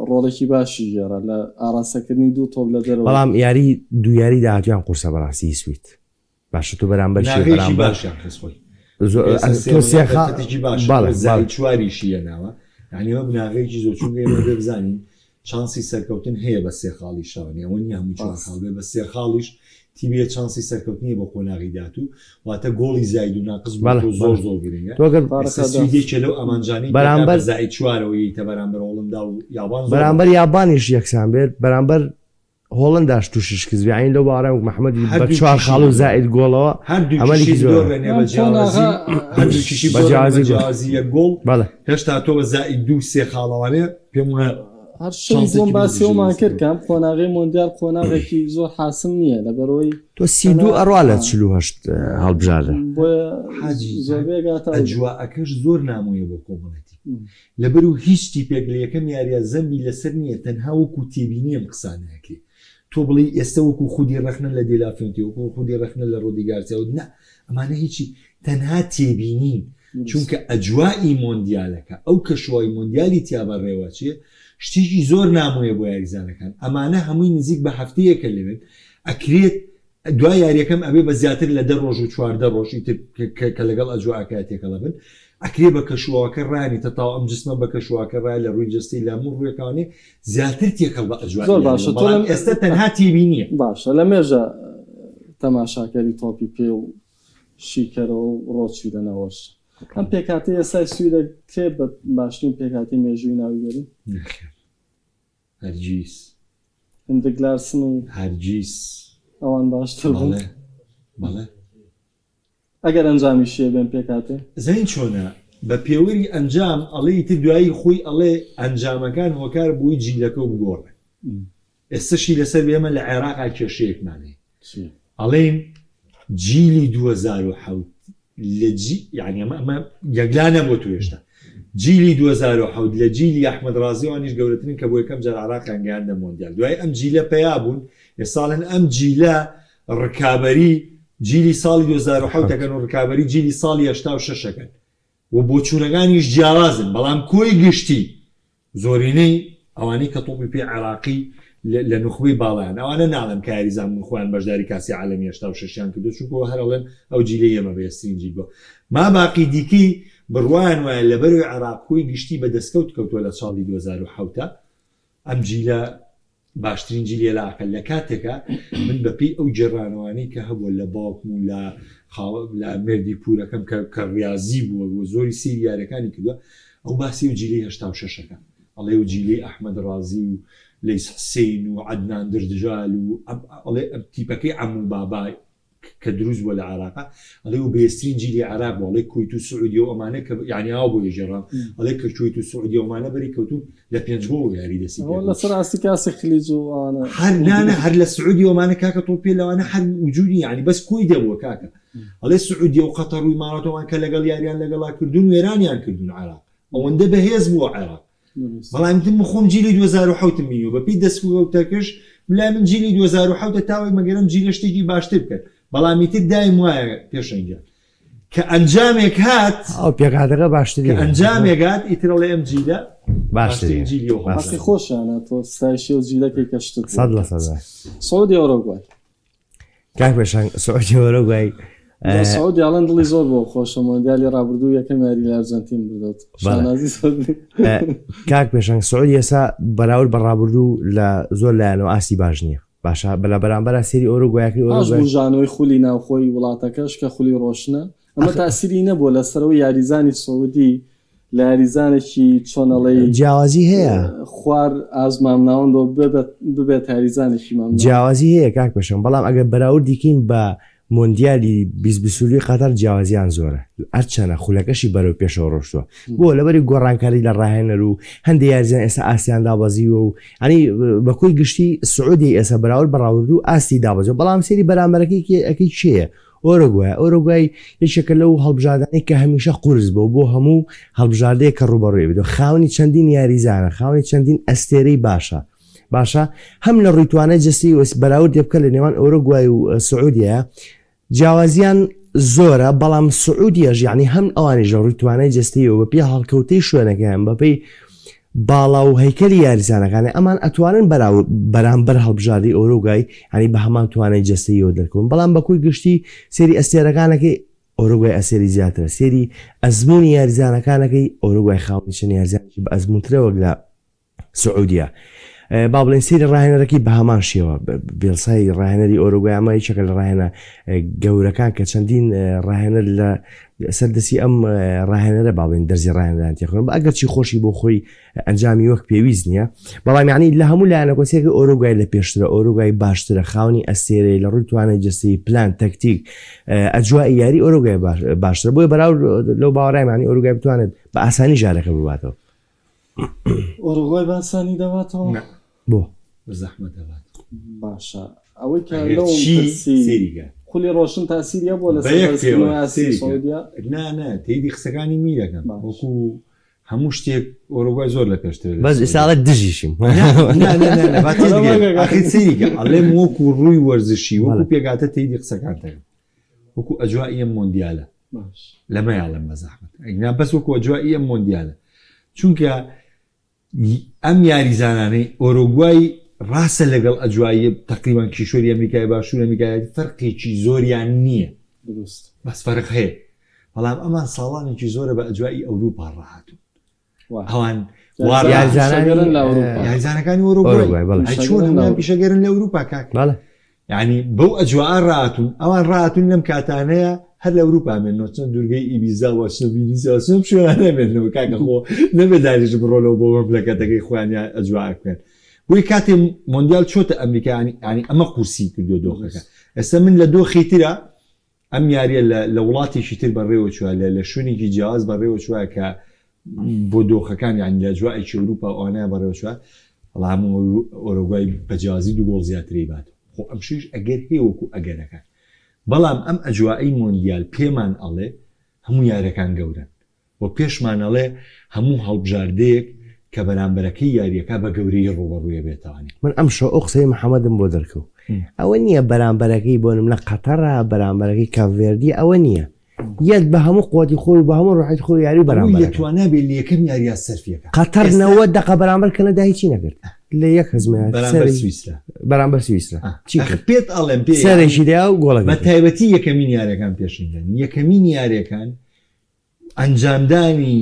ڕۆڵێکی باشی گێڕا لە ئاڕاستەکردنی دوو تۆپ لە دەرەوەی. بەڵام یاری دوو یاری داهاتوویان قورسە بەڕاستی سوید باشە تۆ بەرامبەر کێ ناغەیەکی بەرامبەر باشیان خست خۆی زۆ ئێستا سێ تۆ سێ ملیۆن خا دەرفەتێکی باشە بەڵێ تۆ زای بەڵێ چواریشی هێناوە یعنی ئەمە بناغەیەکی زۆر چونکە ئێمە بێ بزانین چانسی سەرکەوتن هەیە بە سێ خاڵیشەوە نیە ئەوە نیە هەمووی چوار خاڵ بێ بە سێ خاڵیش تیبیە چانسی سەرکەوتنی بۆ قۆناغی داهاتوو واتە گۆڵی زاید و ناقس بۆ بەڵێ تۆ زۆر بەڵێ زۆر گرنگە تۆ گەر ئێستا سوید یەکێ لەو ئامانجانەی پێکا بە بەرامبەر زاید چوارەوە یەیتە بەرامبەر هۆڵندا و یابان زۆر بەرامبەر باشە. یابانیش یەکسان بێت بەرامبەر هۆڵنداش تووشی شکست بێ یانی لەو باوەڕام وەک محمد بە چوار هەردووکیشی خاڵ و زائید گۆڵەوە هەردووکیشی ئەمەلێکی زۆرە. بدۆڕێنێ بە ئەم جیاوازی قۆناغە هەردووکیشی بە بدۆڕێنێ بە جیاوازی گۆڵ جیاوازی یەک گۆڵ بەڵێ. هێشتا تۆ بە زائید دوو سێ خاڵەوانێ پێم وایە هەر شەوی دووەم چانسێکی باسی بەرزیشی ئەومان دەست کرد کەوت. کە ئەم قۆناغەی مۆندیال قۆناغێکی زۆر حاسم نییە لەبەرئەوەی تۆ 32 تەنها ئەڕوا لە 48 هەڵبژاردە. بۆیە حاجی زۆربەی ئەگاتە ئەو ئەجوائەکەش زۆر نامۆیە بۆ کۆمەڵێتی لەبەرو هیچ تیپێک لە یەکەم یاریا زەنبی لەسەر نییە تەنها وەکو تێبینی ئەم قسانە ئەکرێ تۆ بڵێی ئێستە وەکو خودی ڕەخنە لە دێلافێنتی وەکو خودی ڕەخنە لە ڕۆدی گارسیا و نا ئەمانە هیچی تەنها تێبینین چونکە ئەجوائی مۆندیالەکە ئەو کەشوای مۆندیالی تیا بەڕێوەچێ شتێکی زۆر نامۆیە بۆ یاریزانەکان ئەمانە هەمووی نزیک بە هەفتەیەکە لەوێن ئەکرێت دوای یاریەکەم ئەبێ بە زیاتر لە دە ڕۆژ و 14 ڕۆژ ئیتر کە لەگەڵ ئەجواکە تێکەڵە بن ئەکرێ بە کەشوەوەکە ڕانی تەتاو ئەم جسمە بە کەشوەکە ڕای لە ڕووی جەستەی لە هەموو ڕوویەکانێ زیاتر تێکەڵ بە ئەجوائی زۆر یاریە باشە تۆ بەڵام لەم ئێستا تەنها تێبینیە. باشە لە مێژە تەماشاکەری تۆپی پێ و شیکەرەوە و ڕۆچی لە ناوەرش ئەم پێکهاتەی ئێستای سویدە کرێ بە باشترین پێکهاتەی مێژووی ناوی بەری؟ نەخێر هەرگیز. هندریک لارسن و هەرگیز. ئەوان باشتر بوون. بەڵێ بەڵێ. ئەگەر ئەنجامیشی هەبێن پێکهاتەی. زانی چۆنە بە پێوەری ئەنجام ئەڵێ ئیتر دوایی خۆی ئەڵێ ئەنجامەکان هۆکار بووی جیلەکەو بگۆڕێ ئێستەشی لەسەر بێ ئێمە لە عێراقا کێشەیەکمان هەیە ئەڵێین جیلی 2007 لە جی یعنی ئەمە ئەمە یەکلا نەبووە تو هێشتا جیلی 2007 لە جیلی ئەحمەد ڕازیوانیش گەورەترین کە بۆ یەکەم جار عێراقیان گەیاندە مۆندیال دوای ئەم جیلە پەیا بوون ئێساڵێن ئەم جیلە ڕکابەری جیلی ساڵی 2007 دەکەن و ڕکابەری جیلی ساڵی 86 دەکەن و بۆچوونەکانیش جیاوازن بەڵام کۆی گشتی زۆرینەی ئەوانەی کە تۆپی پێی عێراقی لە نوخبەی باڵایان، ئەوانە ناڵێم کە یاریزان بوون خۆیان بەشداری کاسی عالەمی 86 یان کردووە، چونکە هەر ئەڵێن ئەو جیلەی ئێمە بەهێزترین جیل بووە. ما باقی دیکەی بڕوایان وایە لەبەرەوەی عێراق کۆی گشتی بە دەستکەوت کەوتووە لە ساڵی 2007 ئەم جیلە باشترین جیلی عێراقە لە کاتێکا من بە پێی ئەو گێڕانەوانەی کە هەبووە لە باوکم و لە خاوە لە مێردی پوورەکەم کە کە ڕیازی بووە و زۆری سەیری یاریەکانی کردووە ئەو باسی ئەو جیلەی 86 ەکە ئەڵێ ئەو جیلەی ئەحمەد ڕازی و لەیس حسین و عەدنان دردجال و ئەڵێ تیپەکەی عەموو بابای کە دروست بووە لە عێراقا ئەڵێ و بەهێزترین جیلی عێراق بوو ئەڵێ کویت و سعودیە و ئەمانە کە یعنی ئاوا بۆ دەگێڕام ئەڵێ کە کویت و سعودیە و ئەمانە بەری کەوتون لە پێنج گۆڵ و یاری دەستی ئەوە پێکرد لەسەر ئاستی کاسی خلیج و ئەوانە هەر نانە هەر لە سعودی و ئەمانە کاکە تۆ پێ لەوانە هەر وجودی یعنی بەس کۆی دەبووە کاکە. ئەڵێ سعودیە و قەتەر و ئیماراتەوان کە لەگەڵ یاریان لەگەڵا کردوون وێرانیان کردوون عێراق ئەوەندە بەهێز بووە عێراق بەڵام تم خۆم جیلی 2007 بینیوە بەپێی دەستکەوتەکەش لای من جیلی 2007 تاوەی مەگەرم جیلە شتێکی باشتر بکەن بەڵام ئیتر دایم وایە پێشەنگیان کە ئەنجامێک هات ئەو پێکهاتەکە باشتری کە ئەنجامێک هات ئیتر ئەڵێ ئەم جیلە باشترین جیلی ئەو هەڵبژاردە. خۆشیانە تۆ ستایشی ئەو جیلەکەی کە شتت بۆ 100% بکات. سعودی ئۆرۆگوای. کاک پێشەنگ سعودی ئۆرۆگوای سعودی ئەڵێن دڵی زۆر بۆ خۆشە مۆندیالی ڕابردوو یەکەم یاری لە ئەرجەنتین بردەوە شانازی زۆر کاک پێشەنگ سعودی ئێستا بەراورد بە ڕابردوو لە زۆر لایەنەوە ئاستی باش نییە باشە بەلە بەرامبەرا سێری ئۆرۆگوایەکەی پاش ئۆرۆگوای بوژانەوەی خولی ناوخۆی وڵاتەکەش کە خولی ڕۆشنە ئەمە تاسیری نەبووە لەسەرەوەی یاریزانی سعودی لە یاریزانێکی چۆن ئەڵێی جیاوازی هەیە خوار ئاست مامناوەندەوە ببێت ببێت یاریزانێکی مامناوەند. جیاوازی هەیە کاک پێشەنگ بەڵام ئەگەر بەراوردی کەین بە مۆندیالی 20 22 قەتەر جیاوازیان زۆرە هەرچەنە خولەکەشی بەرەو پێشەوە ڕۆشتووە بۆ لەبەری گۆڕانکاری لە ڕاهێنەر و هەندێک یاریزان ئێستا ئاستیان دابەزیوە و ینی بە کۆی گشتی سعودی ئێستا بەراورد بە ڕاوردوو ئاستی دابەزیوە بەڵام سەیری بەرامبەرەکەی ئەکەی کێیە ئۆرۆگوای ئۆرۆگوای یەکێکە لەو هەڵبژاردانەی کە هەمیشە قورس بووە بۆ هەموو هەڵبژاردەیەک کە ڕووبەڕووی بێتەوە خاوەنی چەندین یاریزانە خاوەنی چەندین ئەستێرەی باشە باشە هەم لە ڕووی توانای جەستەیی وەس بەراوردێ بکە لە نێوان ئۆرۆگوای و سعودیە جیاوازیان زۆرە بەڵام سعودیەش یعنی هەم ئەوانیش لە ڕووی توانای جەستەیەوە بەپێی هەڵکەوتەی شوێنەکەیان بەپێی باڵا و هەیکەلی یاریزانەکانی ئەمان ئەتوانن بەرامبەر هەڵبژاردەی ئۆرۆگای یعنی بە هەمان توانای جەستەیەوە دەرکەون بەڵام بە کۆی گشتی سێری ئەستێرەکانەکەی ئۆرۆگوای ئەسێری زیاترە سێری ئەزمموی یاریزانەکانەکەی ئۆرۆگوای خاوەنی چەند یاریزانێکی بە ئەزموونترە وەک لە سعودیە با بڵێن سەیری ڕاهێنەرەکەی بە هەمان شێوە بێلسای ڕاهێنەری ئۆرۆگوای ئەمە یەکێکە لە ڕاهێنە گەورەکان کە چەندین ڕاهێنەر لە سەر دەستی ئەم ڕاهێنەرە با بڵێن دەرزی ڕاهێنەران تێخوێن بە ئەگەرچی خۆشی بۆ خۆی ئەنجامی وەک پێویست نییە بەڵام یعنی لە هەموو لایەنەکە سێکە ئۆرۆگوای لە پێشترە ئۆرۆگوای باشترە خاونی ئەستێرەی لە ڕووی توانای جەستەیی پلان تەکتیک ئەجوای یاری ئۆرۆگوای باشترە بۆیە بەراورد لەو باوەڕایمانی ئۆرۆگوای بتوانێت بە ئاسانی ژارەکە بباتەوە. ئۆرۆگوای بە ئاسانی دەباتەوە؟ نا. بۆ؟ بە زەحمەت دەباتەوە. باشە ئەوەی کە ئەگەر لەوم چی پرسی سەیری کە. خولی ڕۆشن تاسیری هەبووە بە لەسەر یەک پێوەر بەرزکردنەوەی ئاستی سەیری کە. سعودیە؟ نا نا تەیدی قسەکانی میرەکەم باش. وەکو هەموو شتێک ئۆرۆگوای زۆر لە پێشترە لە بەس ئێستا سعودیە. ئەڵێ دژیشیم. نا نا نا نا نا با بەڵام تێدگەیم کاکە. ئاخر سەیری کە ئەڵێم وەکو ڕووی وەرزشی وەکو بەڵێ. پێکهاتە تەیدی قسەکان دەکەم وەکو ئەجوائیەم مۆندیالە باش. لەمەیا ئەڵێم بە زەحمەت ئەگینا بەس وەکو ئەجوائیەم مۆندیالە چونکە ئەم یاریزانانەی ئۆرۆگوای ڕاستە لەگەڵ ئەجوایی تقریبان کیشوەری ئەمریکای باشوور ئەمریکای فەرقێکی زۆریان نییە دروست. بەس فەرق هەیە بەڵام ئەمان ساڵانێکی زۆرە بە ئەجوایی ئەوروپا ڕاهاتوون ئەوان یاریزانەکانی ئۆرۆگوای ئەی چۆن هەموویان پیشەگەرن لە ئەوروپا کاک یعنی بەو ئەجواء ڕاتون ئەوان ڕاتون لەم کاتانەیە هەر لە ئەوروپا مێنەوە چەند دوورگەی ئیبیزا و چنە ڤینیسیا و چنە شوێنانە مێنەوە کاکە خۆ نەبێ داریش بڕۆنەوە بۆ مەملەکەتەکەی خۆیان یا ئەجواء بکەن بۆی کاتێ مۆندیال چۆتە ئەمریکا ینی ئەمە قورسی کردو دۆخەکە ئێستا من لە دۆخی ترە ئەم یاریە لە لە وڵاتێکی تر بەڕێوە چوە لە لە شوێنێکی جیاواز بەڕێوە چوە کە بۆ دۆخەکان یانی لە ئەجوائێکی ئەوروپا و ئەوانەیان بەڕێوە چوە بەڵام ئۆرۆگوای بە جیاوازی دوو گۆڵ زیاتری بات خۆ ئەمشیش ئەگەر هەیە وەکو ئەگەرەکان بەڵام ئەم ئەجوائەی مۆندیال پێمان ئەڵێ هەموو یارەکان گەورەن و پێشمان ئەڵێ هەموو هەڵبژاردەیەک کە بەرامبەرەکەی یاریەکە بە گەورەیی ڕووبەڕووی ئەبێتەوانی. من ئەمشەو ئەو قسەی محەمەدم بۆ دەرکەوت ئەوە نییە بەرامبەرەکەی بۆ نمونە قەتەڕە بەرامبەرەکەی کاپڤێردیە ئەوە نییە یەت بە هەموو قوتی خۆی و بە هەموو ڕۆحی خۆی یاری ئەوەی لە بەرامبەرەکە توانا بێ لە یەکەم یاریا سەرفیەکە قەتەر ئێستا 90 دەقە بەرامبەر کەنەدا هیچی نەکرد لە یەک هەزمە بەرامبەر سەری سویسرا بەرامبەر سویسرا چی ئەخ کرد پێت ئەڵێم پێ سەرێکی یانی دا و بە گۆڵەکەی کرد تایبەتی یەکەمین یاریەکان پێشەنگیان یەکەمین یاریەکان ئەنجامدانی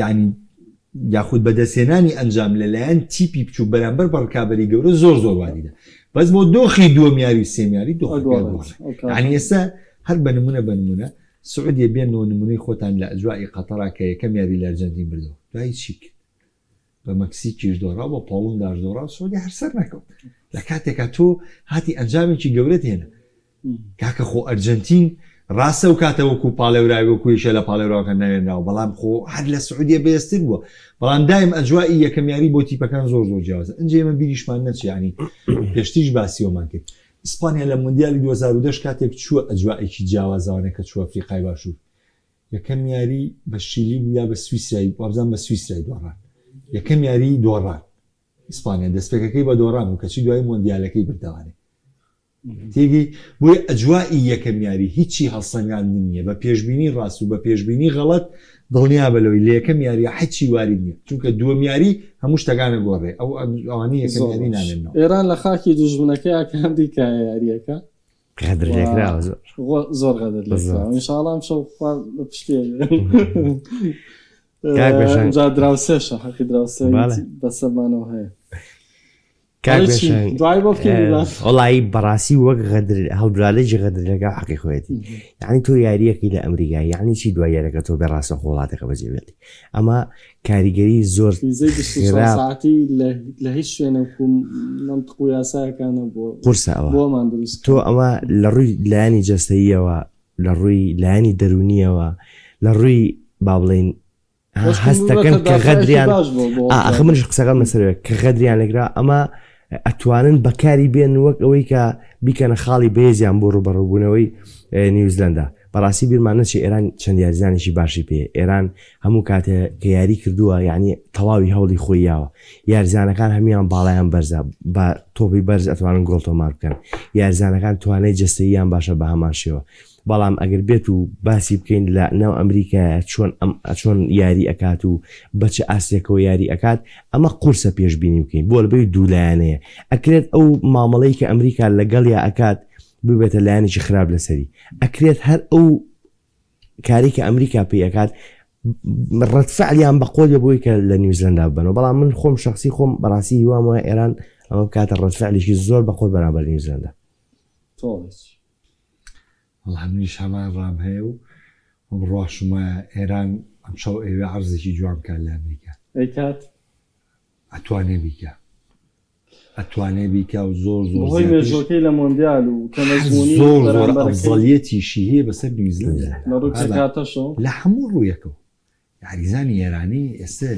یانی یاخود بەدەستهێنانی ئەنجام لەلایەن تیپی بچووک بەرامبەر بە ڕکابەری گەورە زۆر زۆر واریدە بەس بۆ دۆخی دووەم یاری و سێم یاری دۆخەکە ئەگۆڕێت گۆڕێ یعنی ئێستا هەر بە نمونە بە نمونە سعودیە بێنەوە نمونەی خۆتان لە ئەجوائی قەتەرا کە یەکەم یاری لە ئەرجەنتین بردەوە دوایی چی کرد بە مەکسیکیش دۆڕا بە پۆڵنداش دۆڕا سعودیە هەر سەر نەکەوت لە کاتێکا تۆ هاتی ئەنجامێکی گەورەت هێنا کاکە خۆ ئەرجەنتین ڕاستە ئەو کاتە وەکو پاڵێوراوی وەکو یەکێ لە پاڵێوراوەکان ناوێنراوە بەڵام خۆ هەر لە سعودیە بەهێزتر بووە بەڵام دایم ئەجوایی یەکەم یاری بۆ تیپەکان زۆر زۆر جیاوازە ئەنجا ئێمە بیریشمان نەچێ یانی پێشتریش باسی ئەومان کرد. ئیسپانیا لە مۆندیالی 2010 کاتێک چووە ئەجوائێکی جیاوازەوانە کە چووە ئەفریقای باشوور یەکەم یاری بە شیلی بوو یا بە سویسرای وابزانم بە سویسرای دۆڕان یەکەم یاری دۆڕان ئیسپانیا دەستپێکەکەی بە دۆڕان بوو کەچی دوای مۆندیالەکەی بردەوانێ تێگەی بۆیە ئەجوائی یەکەم یاری هیچی هەڵسەنگاندن نییە بە پێشبینی ڕاست و بە پێشبینی غەڵەت دڵنیابە لەوەی لە یەکەم یاریە حچی وارید نییە چونکە دووەم یاری هەموو شتەکانە گۆڕێ ئەو ئەوانەی یەکەم زۆر یاری باش نامێنەوە. ئێران لە خاکی دوژمنەکەیا کە ئەمریکایە یاریەکە غەدر لێکراوە زۆر زۆر غەدر لێکراوە زۆر. ان شاء الله ئەمشەو خوا لە پشتێ کاک بێشەنگ. جا دراوسێشە حەقی دراوسێ بەڵێ. بەسەرمانەوە هەیە کاک ئەڵێ چی؟ بێشەنگ، دوای بۆ بکەین ئێ، بە- وەڵایی بەڕاستی وەک غەدر هەڵبژاردەی غەدر لەگەڵ حەقی خۆیەتی یعنی تۆ یاریەکەی لە ئەمریکا یعنی چی دوای یاریەکە تۆ بێ ڕاستە خۆ وڵاتەکە بەجێ بێڵی ئەمە کاریگەری زۆر فیزەی 24 خراپ ساعتی لە لە هیچ شوێنێک و مەنتق و یاسایەکان نەبووە قورسە ئەوە بۆمان دروست تۆ ئەمە لە ڕووی لایەنی جەستەییەوە لە ڕووی لایەنی دەروونیەوە لە ڕووی با بڵێین هەستەکەن کە غەدریان ئاخ منش قسەکەم لەسەر کە غەدریان لەگرا ئەمە ئەتوانن بەکاری بێن وەک ئەوەی کە بیکەنە خاڵی بەێزیان بۆ ڕوبەڕوبوونەوەی نیوزلندا بەڕاستی بیرمان نەچێ ئێران چەند یاریزانێکی باشی پێ ئێران هەموو کاتێ کە یاری کردووە یعنی تەواوی هەوڵی خۆی یاوە یاریزانەکان هەموان باڵایان بەرزە بە تۆپی بەرز ئەتوانن گۆڵ تۆمار بکەن یاریزانەکان توانای جەستەییان باشە بە هەمان شێوە بەڵام ئەگەر بێت و باسی بکەین لە ناو ئەمریکایە چۆن ئەم چۆن یاری ئەکات و بە چ ئاستێکەوە یاری ئەکات ئەمە قورسە پێشبینی بکەین بۆ لەبەری دوولایەنەیە ئەکرێت ئەو مامەڵەی کە ئەمریکا لەگەڵیا ئەکات ببێتە لایەنێکی خراپ لەسەری ئەکرێت هەر ئەو کاری کە ئەمریکا پێی ئەکات ڕەتفعلیان بە قۆ بۆی کە لە نیوزلندا ببەنەوە بەڵام من خۆم شخصی خۆم بەڕاستی هیوام وایە ئێران ئەمە بکاتە ڕەتفعلێکی زۆر بە خۆت بەرامبەر نیوزلندا. تۆڵێکی. وەڵا منیش هەمان ڕام هەیە و بڕواشم وایە ئێران ئەمشەو ئەیەوێ عەرزێکی جوان بکات لە ئەمریکا. ئەیکات؟ ئەتوانێ بیکا. ئەتوانێ بیکا و زۆر زۆر بەهۆی زیاتریش مێژووەکەی لە مۆندیال و کە هەر مەزموونی زۆر زۆر بەرامبەرەکەی. ئەفزەڵیەتیشی هەیە بەسەر نیوزلەندا. لە ڕووی هەبا پێکهاتەشەوە. لە هەموو ڕوویەکەوە. یاریزانی ئێرانی ئێستە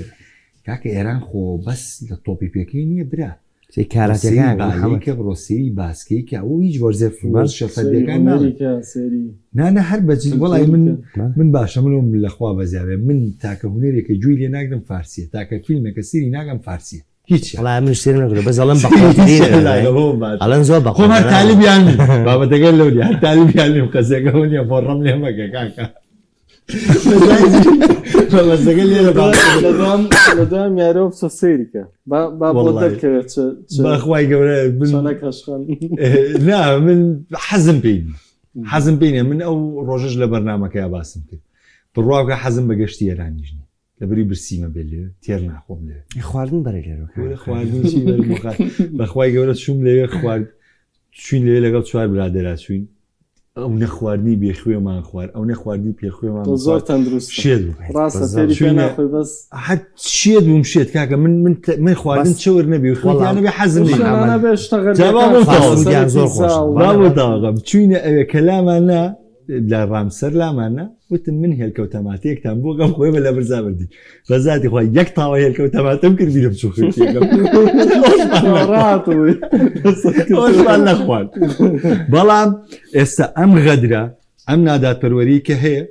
کاکە ئێران خۆ بەس لە تۆپی پێکەی نییە برا سەی بڕۆ سەیری کاراتەکان بالەی محەمەد کە بڕۆ سەیری باسکەی کە ئەو هیچ وەرزە بەڵێ. وەرزشە سەیری فەردیەکان هونەری ناڵێم کە سەیری نا نا هەر بە جدی وەڵی کلتوری من کە. بەڵێ. من باشە منم لە خوا بەزیاێ من تاکە هونەرێکە گوێی لێ ناگرم فارسیە تاکە فیلمێکە سەیری ناکەم فارسیە هیچیان وەڵا منیش سەیرم نەکردووە بەس ئەڵێم هیچیان بەقوەترینە لاگە بۆ باش ئەڵێن زۆر خۆم هەر بەقوەتە تالیبیان نیم بابەتەکە لەو نیە هەر تالیبیان نیم قەزیەکە ئەوە نیە بۆڕەم لێ مەکە کاکە مەبەستەکە لێرە لە دوام لە دوام یاریەوە بچۆ سەیری کە با با بۆ وەڵڵاهی. دەرکەوێت چ چ بەخوای گەورە من چۆنە کەشخەن نا من حەزم پێی نیە حەزم پێی نیە من ئەو ڕۆژەش لە بەرنامەکەیا باسم کرد بڕوا بکە حەزم بە گەشتی ئێرانیش نیە لەبری برسیمە بێ لێ تێر ناخۆم لێ خواردن بەرە لێرە کورە خواردن چی بەرم بخوا بەخوای گەورە چووم لەوێ خوارد چوین لەوێ لەگەڵ چوار برادەرا چوین ئەو نەخواردنی بێخوێمان خوارد ئەو نەخواردنی پێخوێمان تۆ زۆر تەندروست شێت بوو ڕاستە تێری پێ چوینە ناخۆی بەس هەر شێت بووم شێت کاکە من من من خواردن بەس چەور نەبی و وەڵا خوێتیان نەبی حەزم لێی نییە. شوێنانە بێ شتە جا با غەربیەکان بۆ خواردن تاوە. سەری فاستفودیان زۆر پیتزا خۆشە. و با بۆ تاوەکەم چوینە ئەوێ کە لامان نا لە ڕامسەر لامان نا وتم من هێلکە و تەماتەیەکتان بۆ کەم خۆی بە لە برزا بردی بە زاتی خوا یەک تاوە هێلکە و تەماتەم کرد بیرم چوو خوێنتیەکەم ڕات بووی. ئەوەشمان نەخوارد بەڵام ئێستا ئەم غەدرە ئەم نادادپەروەری کە هەیە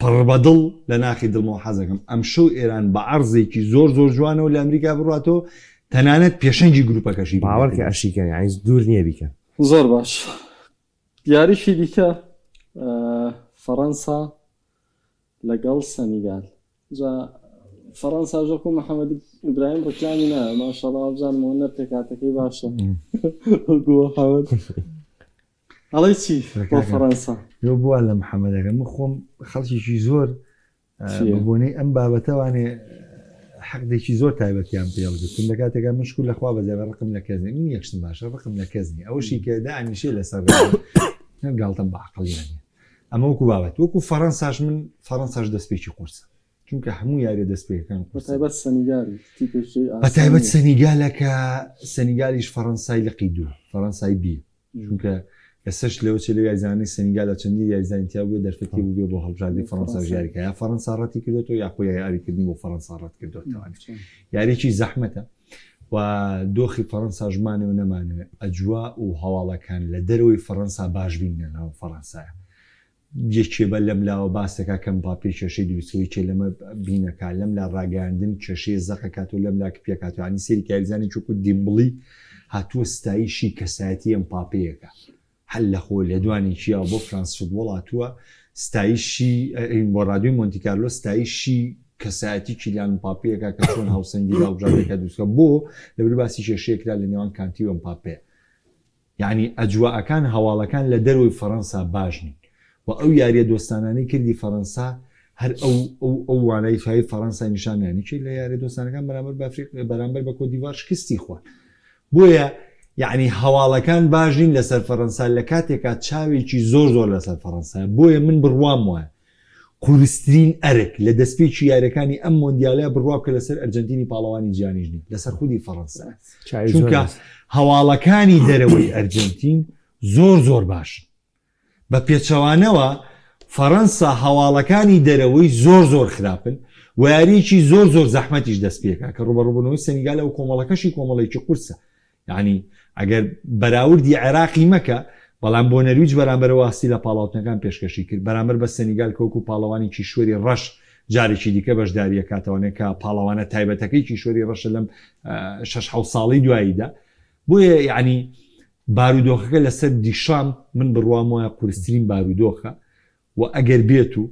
پڕ بە دڵ لە ناخی دڵمەوە حەزەکەم ئەمشەو ئێران بە عەرزێکی زۆر زۆر جوانەوە لە ئەمریکا بڕاتەوە تەنانەت پێشەنگی گروپەکەشی باوەڕ کە ئەشیکەن یعنی دوور نییە بیکەن زۆر باش یاریی دیکە فەڕەنسا لەگەڵ سەنیگال جا فەڕەنسا ژەکو محەممەد ئیبراهیم ڕکلامی نایە ماشەڵا وابزانم ئەوە پێکاتەکەی باشە وەکو محەممەد ئەڵێی چی بۆ فەڕەنسا؟ لۆ بووە لە محەممەدەکە من خۆم خەڵکێکی زۆر بە بۆنەی ئەم بابەتەوانێ حەقدێکی زۆر تایبەتیان پێ هەڵگرتوم لە کاتێکا من شکر لە خوا بەزیادە ڕقم لە کەس نیە من یەک شتم باشە ڕقم لە کەس نیە ئەوەشی کە دانیشێ لەسەر ڕێگا گاڵتەم بە عەقڵیان نیە ئەمە وەکو بابەت وەکو فەڕەنساش من فەڕەنساش دەستپێکی قورسە چونکە هەموو یاریە دەستپێکەکان قورسە بەتایبەت سەنیگال تیپێکی بە ئاسان تایبەت نیە. سەنیگالە کە سەنیگالیش فەڕەنسای لقی دوو فەڕەنسای بی چونکە ئێستاش لەوە چێ لەو یاریزانانەی سەنیگال لە چەندین یاریزانی تیا بووە دەرفەتی بووبێ بۆ هەڵبژاردەی فەڕەنساش یاریکا یا فەڕەنسا ڕەتی کردۆتەوە یاخۆ یاریکردنی بۆ فەڕەنسا ڕەت کردۆتەوە یاریی زەحمەتە. و دۆخی فەرەنساش مانێ و نەمانەوێ ئەجوا و هەواڵەکان لە دەرەوەی فەرەنسا باش بین لە ناو فەرەنسایە. یەکێ بە لەم لاوە باس دەکا کە مباپێ کێشەی دروست کردوە، یەکێ لەمە بینەکا، لەم لا ڕاگەیاندن کێشەیە زەقەکات و لەم لا کپیەکات و یانی سەیری کاریزانێکی وەکو دیمبڵی هاتووە ستایشی کەسایەتی ئەمپاپێیەکە هەر لە خۆ لێدوانێکی یاوە بۆ فرانس فوتبۆڵ هاتووە ستایشی بۆ ڕادیۆی مۆنتی کارلۆ ستایشی کەسایەتی کیلیان مپاپێیەکە کە چۆن هاوسەنگی هەڵبژاردەکە دروستکە بۆ لەبری باسی کێشەیەکرا لە نێوان کانتی و ئەمپاپێ یەعنی ئەجوائەکان هەواڵەکان لە دەرەوەی فەرەنسا باش نین و ئەو یاریە دۆستانانەی کردی فەرەنسا هەر ئەو ئەو ئەو وانای فای فەرەنسای نیشان نانی چی لە یاریە دۆستانەکان بەرامبەر بە ئەفریق بەرامبەر بە کۆتدیڤوار شکستی خوارد بۆیە یەعنی هەواڵەکان باش نین لەسەر فەرەنسا لە کاتێکا چاوێکی زۆر زۆر لەسەر فەرەنسا بۆیە من بڕوام وایە قورسترین ئەرک لە دەستپێکی یاریەکانی ئەم مۆندیالە بڕوا بکە لەسەر ئەرجەنتینی پاڵەوانی جیهانیش نیە لەسەر خودی فەڕەنسا چونکە هەواڵەکانی دەرەوەی ئەرجەنتین زۆر زۆر باشن بە پێچەوانەوە فەڕەنسا هەواڵەکانی دەرەوەی زۆر زۆر خراپن و یاریەکی زۆر زۆر زەحمەتیش دەست پێکا کە ڕوبەڕوبوونەوەی سەنیگالە و کۆمەڵەکەشی کۆمەڵێکی قورسە یانی ئەگەر بەراوردی عێراقی مەکە، بەڵام بۆ نەرویج بەرامبەر واستی لە پاڵاوتنەکان پێشکەشی کرد، بەرامبەر بە سەنیگال کە وەکو پاڵەوانی کیشوەری ڕەش جارێکی دیکە بەشداری ئەکاتەوانێ کە پاڵەوانە تایبەتەکەی کیشوەری ڕەشە لەم شەش حەوت ساڵەی دواییدا. بۆیە یانی بارودۆخەکە لەسەر دیشامپ من بڕوام وایە قورسترین بارودۆخە و ئەگەر بێت و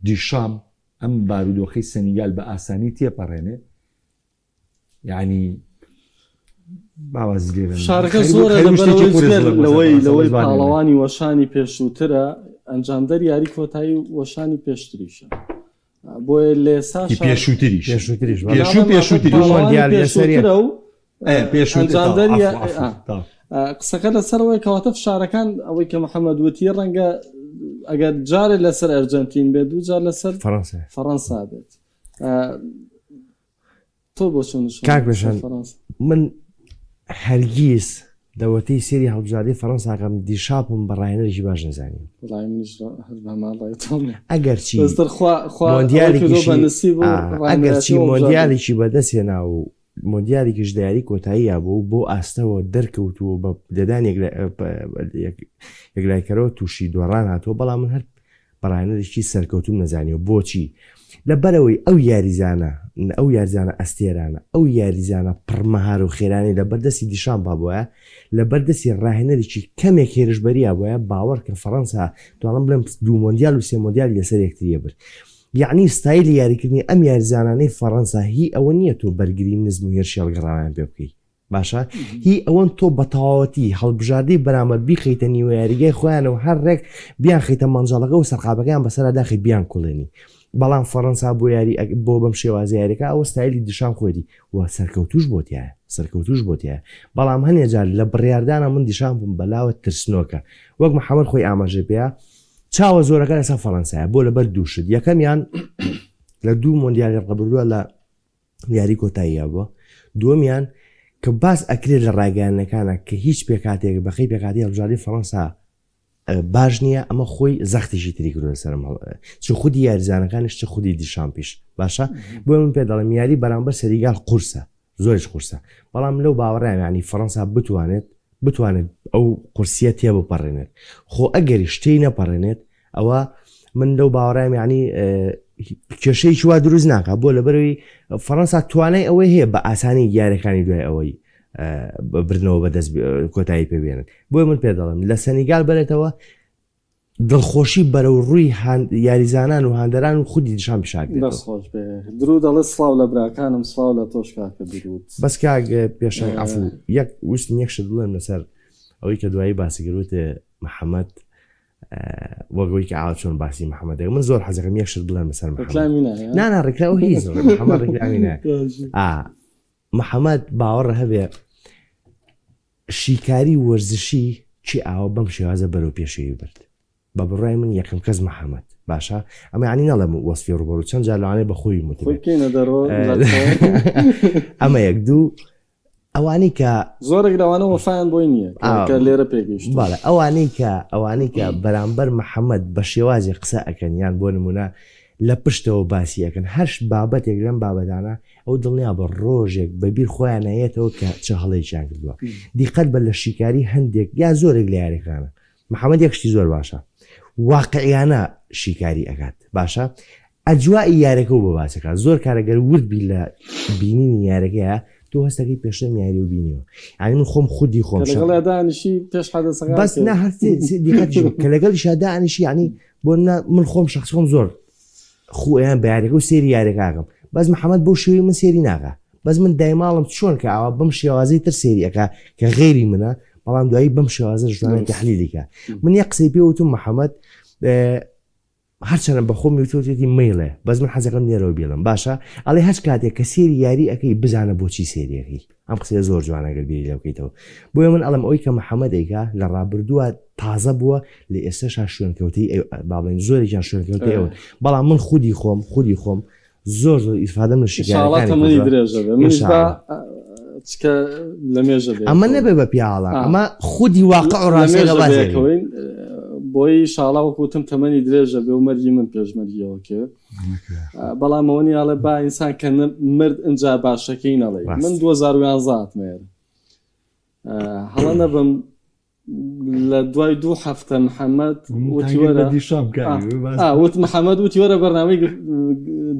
دیشامپ ئەم بارودۆخەی سەنیگال بە ئاسانی تێپەڕێنێ یعنی شارەکە زۆرە لەوەی لەوەی پاڵەوانی وەشانی پێشووترە ئەنجامدەر یاری کۆتایی وەشانی پێشتریشە بۆیە لێسا پێشووتریش پێشووتریش پێشووترە و قسەکە لەسەرەوەی کەواتە فشارەکان ئەوەی کە محەممەد وتی ڕەنگە ئەگەر جارێ لەسەر ئەرجنتین بێت دوو جار لەسەر فەڕەنسا فەڕەنسا بێت تۆ بۆ چۆن کاک بێشان من هەرگیز لەوەتەی سێری هەڵبژاردەی فەڕەنساکەم دیشاپم بە ڕاهێنەرێکی باش نەزانی ئەگەرچی ئەگەرچی مۆندیالێکی بەدەستهێنا و مۆندیالێکیش لە یاری کۆتاییە بوو بۆ ئاستەوە دەرکەوتووە بە لێدان یەکلایکەرەوە تووشی دۆڕان هاتووە بەڵام من هەر بە ڕاهێنەرێکی سەرکەوتووم نەزانیوە، بۆچی؟ لەبەرئەوەی ئەو یاریزانە، ئەو یاریزانە ئەستێرانە، ئەو یاریزانە پڕ مەهار و خێرانەی لەبەر دەستی دیشامپا بوایە، لەبەر دەستی ڕاهێنەرێکی کەمێک هێرشبەریا بوایە، باوەڕکە فەڕەنسا توانم بڵێم دوو مۆندیال و سێ مۆندیالی لەسەر یەکتری ئەبرد. یەعنی ستایلی یاریکردنی ئەم یاریزانانەی فەڕەنسا هی ئەوە نییە تۆ بەرگری نزم و هێرشی هەڵگەڕاویان پێ بکەی. باشە هی ئەوەن تۆ بەتەواوەتی هەڵبژاردەی بەرامبەر بیخەیتە نیوە یاریگای خۆیانەوە هەر ڕێک بیانخەیتە مەنجەڵەکە و سەرقاپەکەیان بەسەرا داخی بیان کوڵێنی بەڵام فەڕەنسا بۆ یاری بۆ بەم شێوازە یاریەکە ئەوە ستایلی دیشان خۆیەتی و سەرکەوتوش بۆتیایە سەرکەوتوش بۆتیایە بەڵام هەنێ جار لە بڕیاردانە من دیشان بووم بەلاوە ترسنۆکە وەک محەممەد خۆی ئاماژەی پێیا چاوە زۆرەکە لەسەر فەڕەنسایە بۆ لەبەر دوو شت یەکەمیان لە دوو مۆندیالی ڕابردووە لە یاری کۆتاییە بووە دووەمیان کە باس ئەکرێت لە ڕاگەیاندنەکانە کە هیچ پێکاتێک بەخی پێکاتی هەڵبژاردەی فەڕەنسا باش نییە ئەمە خۆی زەختیشی تری کردوە سەرم هەڵ چ خودی یاریزانەکانیش چ خودی دیشامپیش باشە بۆ من پێ دەڵێم یاری بەرامبەر سەریگال قورسە زۆریش قورسە بەڵام لەو باوەڕیان ینی فەڕەنسا بتوانێت بتوانێت ئەو قورسیە تێ بپەڕێنێت خۆ ئەگەریش تێی نەپەڕێنێت ئەوە من لەو باوەڕام یعنی کێشەیەکی وا دروست ناکە بۆ لەبەرەوەی فەڕەنسا توانای ئەوەی هەیە بە ئاسانی یاریەکانی دوای ئەوەی بردنەوە بەدەست کۆتایی پێبێنن بۆی من پێ دەڵێم لە سەنیگال بەرێتەوە دڵخۆشی بەرەو ڕووی یاریزانان و هاندەران و خودی دیشان پیشان دەست خۆش بێ درود دەڵێ سڵاو لە براکانم سڵاو لە تۆش کاکە درود بەس کاک پێشەنگ عەفو یەک ویستم یەک شت بڵێم لەسەر ئەوەی کە دوایی باسی کرد وتێ محەممەد وەک ئەوەی کە ئاوا چۆن باسی محەممەد دەکەم من زۆر حەزەکەم یەک شت بڵێم لەسەر محەممەد ڕێکلامی نایە نا نا ڕێکلاو هیچ محەممەد ڕێکلامی نایە ئا محەممەد باوەڕ هەبێ شیکاری وەرزشی چی ئاوە بەم شێوازە بەرەو پێشەوی برد بە بڕای من یەکەم کەس محەممەد باشە ئەمە یعنی نەڵێم وەسفی ڕوبەڕوو چەند جار لەوانەیە بە خۆی متبێ ئەمە یەک دوو ئەوانەی کە زۆرێک لەوانە وەفایان بۆی نییە کە لێرە پێگەیشت بەڵێ ئەوانەی کە ئەوانەی کە بەرامبەر محەممەد بە شێوازی قسە ئەکەن یان بۆ نمونە. لە پشتەوە باسی ئەکەن هەر بابەتێک لەم بابەتانە ئەو دڵنیا بە ڕۆژێک بە بیر خۆیان نایەتەوە کە چ هەڵەیەکیان کردووە دیقەت بە لە شیکاری هەندێک یا زۆرێک لە یاریەکانە محەممەد یەک شتی زۆر باشە واقعیانە شیکاری ئەکات باشە ئەجوائی یارەکە و بە باسەکە زۆر کارەگەر ورد بی لە بینینی یارەکەیە تۆ هەستەکەی پێشترم یاری و بینیوە یعنی من خۆم خودی خۆم کە لەگەڵیا دانیشی پێش حەدەسەکان بەس نا هەر دیقەتیش بکە کە لەگەڵیشا دانیشی یعنی بۆ نا من خۆم شخص خۆم زۆر خویان بە یاریەکە و سێری یاریەکەکەم بەس محەممەد بۆ شێوی من سێری ناکا بەس من دایماڵم چۆن کە ئاوا بەم شێوازەی تر سێری ئەکا کە غێری منە بەڵام دوایی بەم شێوازە ژوانە تحلیلیکە من یە قسەی پێ وتم محەممەد هەرچەنە بە خۆم وتوتێتی مەیڵێ بەس من حەزەکەم لێرەوە بیڵم باشە ئەڵێ هەچ کاتێک کە سێری یاری ئەەکەی بزانە بۆچی سێریەکەی ئەم قسەیە زۆر جوانە گەر بیری لێ بکەیتەوە بۆیە من ئەڵێم ئەوەی کە محەمەد ئەیکا لە ڕابردووە تازە بووە لە ئێستەشا شوێنکەوتەی ئەو با بڵێین زۆرێکیان شوێنکەوتەی ئەون بەڵام من خودی خۆم خودی خۆم زۆر زۆر ئیسفادەم لە ئینشاڵڵا شیکارەکانی تەمەنی کردووە درێژە بێ منیش با ئینشاڵڵا چکە لە مێژە ئەمە بەیەکەوە نەبێ بە پیاڵە ئا ئەمە خودی واقع و لە ڕاستیەکە مێژە باسی ئەکەین بەیەکەوەین بۆی شاڵا وەکو وتم تەمەنی درێژە بێ و مەرگی من پێش مەرگیەوە کێ بەڵام ئەوە نیە ئەڵێ با ئینسان کە مرد ئینجا باشەکەی نەڵێ من 2011 هاتمە ئێرە هەڵە نەبم لە دوای دوو هەفتە محەممەد وتی وەرە وت محەممەد وتی وەرە بەرنامەی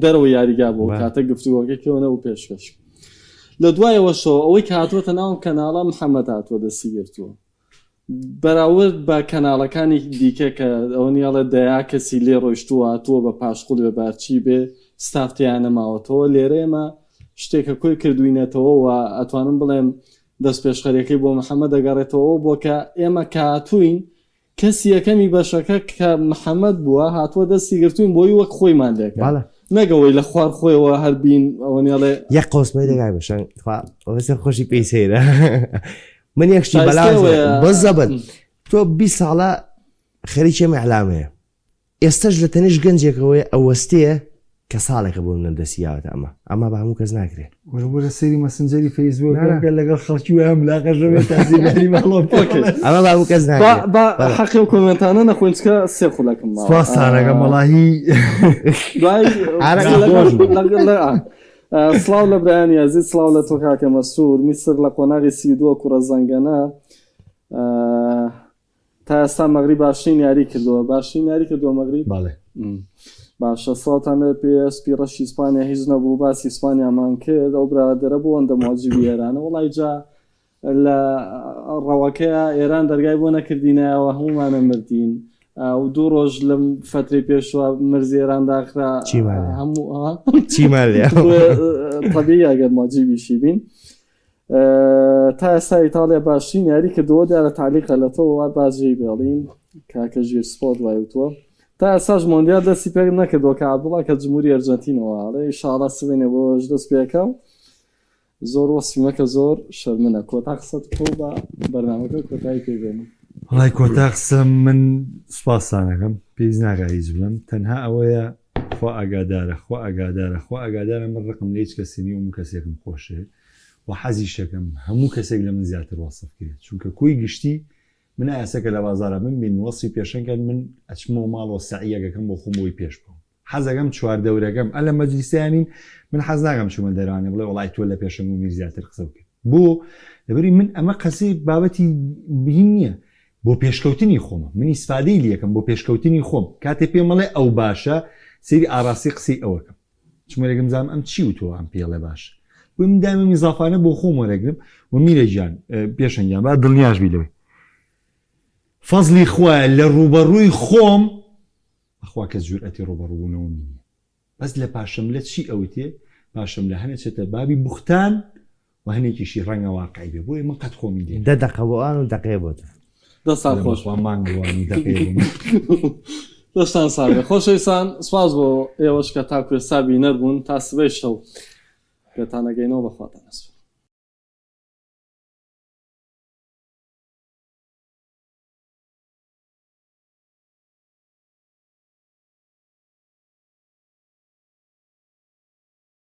دەرەوە یاریگا بۆ کاتە گفتوگۆکە کەونە و پێشکەش لە دوایەوەشەوە ئەوەی کە هاتووەتە ناو کەناڵە محەممەد هاتووە دەستی گرتووە بەراورد بە کەناڵەکانی دیکە کە ئەوە نیە ئەڵێ دەیا کەسی لێ ڕۆیشتووە هاتووە بە پاشقول بێ بارچی بێ ستاف تێیا نەماوەتەوە لێرە ئێمە شتێکە کۆی کردوینەتەوە و ئەتوانم بڵێم دەستپێشخەریەکەی بۆ محەممەد دەگەڕێتەوە بۆ کە ئێمە کە هاتووین کەسی یەکەمی بەشەکە کە محەممەد بووە هاتووە دەستی گرتوین بۆی وەک خۆیمان لێکە بەڵێ. نەک ئەوەی لە خوار خۆیەوە هەر بین ئەوە نیە ئەڵێ یەک قۆسمەی دەگای بەشەنگ خوا ئەوە سەر خۆشی پێی سەیرە من یەک شتی شایستەی بەلاوە ئەوەیە. بزەبت تۆ 20 ساڵە خەریکی ئەم ئیعلامەیە ئێستەش لە تەنیشت گەنجێکەوەیە ئەوەستێ کە ساڵێکە بۆ منە دەستی یاوەتە ئەمە ئەمە بە هەموو کەس ناکرێ. وەرە وەرە سەیری مەسنجەری فەیسبووک نا، نا. بکە لەگەڵ خەڵکی وایە ملاقەش دەبێت تا زیندانی ماڵەوە پێ okay. بڵێن. ئەمە بە هەموو کەس با ناکرێ. با بەڵێ. حەقی ئەو کۆمێنتانە نەخۆین چکە سێ خولەکم ماوە. سپاستان ئەکەم وەڵاهی دوای ئارەق لەگەڵ خۆش بوو. لەگەڵ لە سڵاو لە برایانی ئازیز سڵاو لە تۆ کاکە مەسرور میسر لە قۆناغی 32 کوڕە زەنگەنە تا ئێستا مەغریب باشترین یاری کردووە باشترین یاری کردووە مەغریب بەڵێ باشە سڵاوتان لێ پێ سپی ڕەشی ئیسپانیا هیچ نەبوو باسی ئیسپانیامان کرد ئەو برادەرە بۆ ئەندە موعجیبی ئێرانە وەڵای جا لە ڕەوەکەیا ئێران دەرگای بۆ نەکردینایەوە هەموومانە مردین و دوو ڕۆژ لەم فترەی پێشوە مرزی ئێران داخرا چیمان لێ؟ هەموو ها؟ چیمان لێ بۆیە، تەبیعی ئەگەر موعجیبیشی بین تا ئێستا ئیتاڵیا باشترین یاری کردووە دیارە تالیقە لە تۆ وا باجێی بێڵین کاکە ژیر سپۆرت وای وتووە تا ئێستاش مۆندیال دەستی پێ نەکردووە کە عەبدوڵا کە جمهوری ئەرجەنتینەوە ئەڵێ ئیشاڵا سبەینێ بۆش دەست پێکە و زۆر وەسفی مەکە زۆر شەرمنە کۆتا قسەت بکە و با بەرنامەکە کۆتایی پێ بێنین. وەڵای کۆتا قسەم من سوپاستان ئەکەم پێویست ناکا هیچ بڵێم تەنها ئەوەیە خوا ئاگادارە خوا ئاگادارە خوا ئاگادارە من ڕقم لە هیچ کەسێ نیە و هەموو کەسێکم خۆشەوێ و حەزیشەکەم هەموو کەسێک لە من زیاتر وەسف کرێت چونکە کۆی گشتی من ئاسە کە لە بازارا بمبینن وەسفی پێشەنگ کەن من ئەچمەوە ماڵەوە سەعیەک ئەکەم بۆ خۆم بۆی پێش بکەوم حەزەکەم چواردەورەکەم ئە لە مەجلیسیانین من حەز ناکەم چومە دەروانێ بڵێ وەڵای تۆ لە پێشەنگ و میر زیاتر قسە بکەیت بۆ لەبەری من ئەمە قەسەی بابەتی هین نییە بۆ پێشکەوتنی خۆمە من ئیسفادەی لەکەم بۆ پێشکەوتنی خۆم کاتێ پێمەڵێ ئەو باشە سەیری ئاڕاستی قسەی ئەوەکەم چمەرێکم زانم ئەم چی وتووە ئەم پێڵێ باش بۆ من دایمە میزافانە بۆ خۆم وەرەگرم و میرە گیان پێشەنگیان با دڵنیاش بی لەوەی فەزلی خوایە لە ڕووبەڕووی خۆم بەخوا کەس جورئەتی ڕووبەڕووبوونەوەمی نییە بەس لە پاشەملە چی ئەوتێ پاشەملە هەنێ چێتە بابی بوختان و هەنێکیشی ڕەنگە واقعی بێ بۆیە من قەت خۆمی لێ دە دەقە بۆ ئەوان و دەقەیە بۆ تۆ. دەستان خۆش بەخوا مانگ بۆ ئەوان و دەقەیە بۆ من. دەستان ساغ بێ خۆشەویستان سپاس بۆ ئێوەش کە تاکو ئێستا بینەر بوون تا سبەی شەو پێتان ئەگەینەوە بەخواتان ئەسپێرم.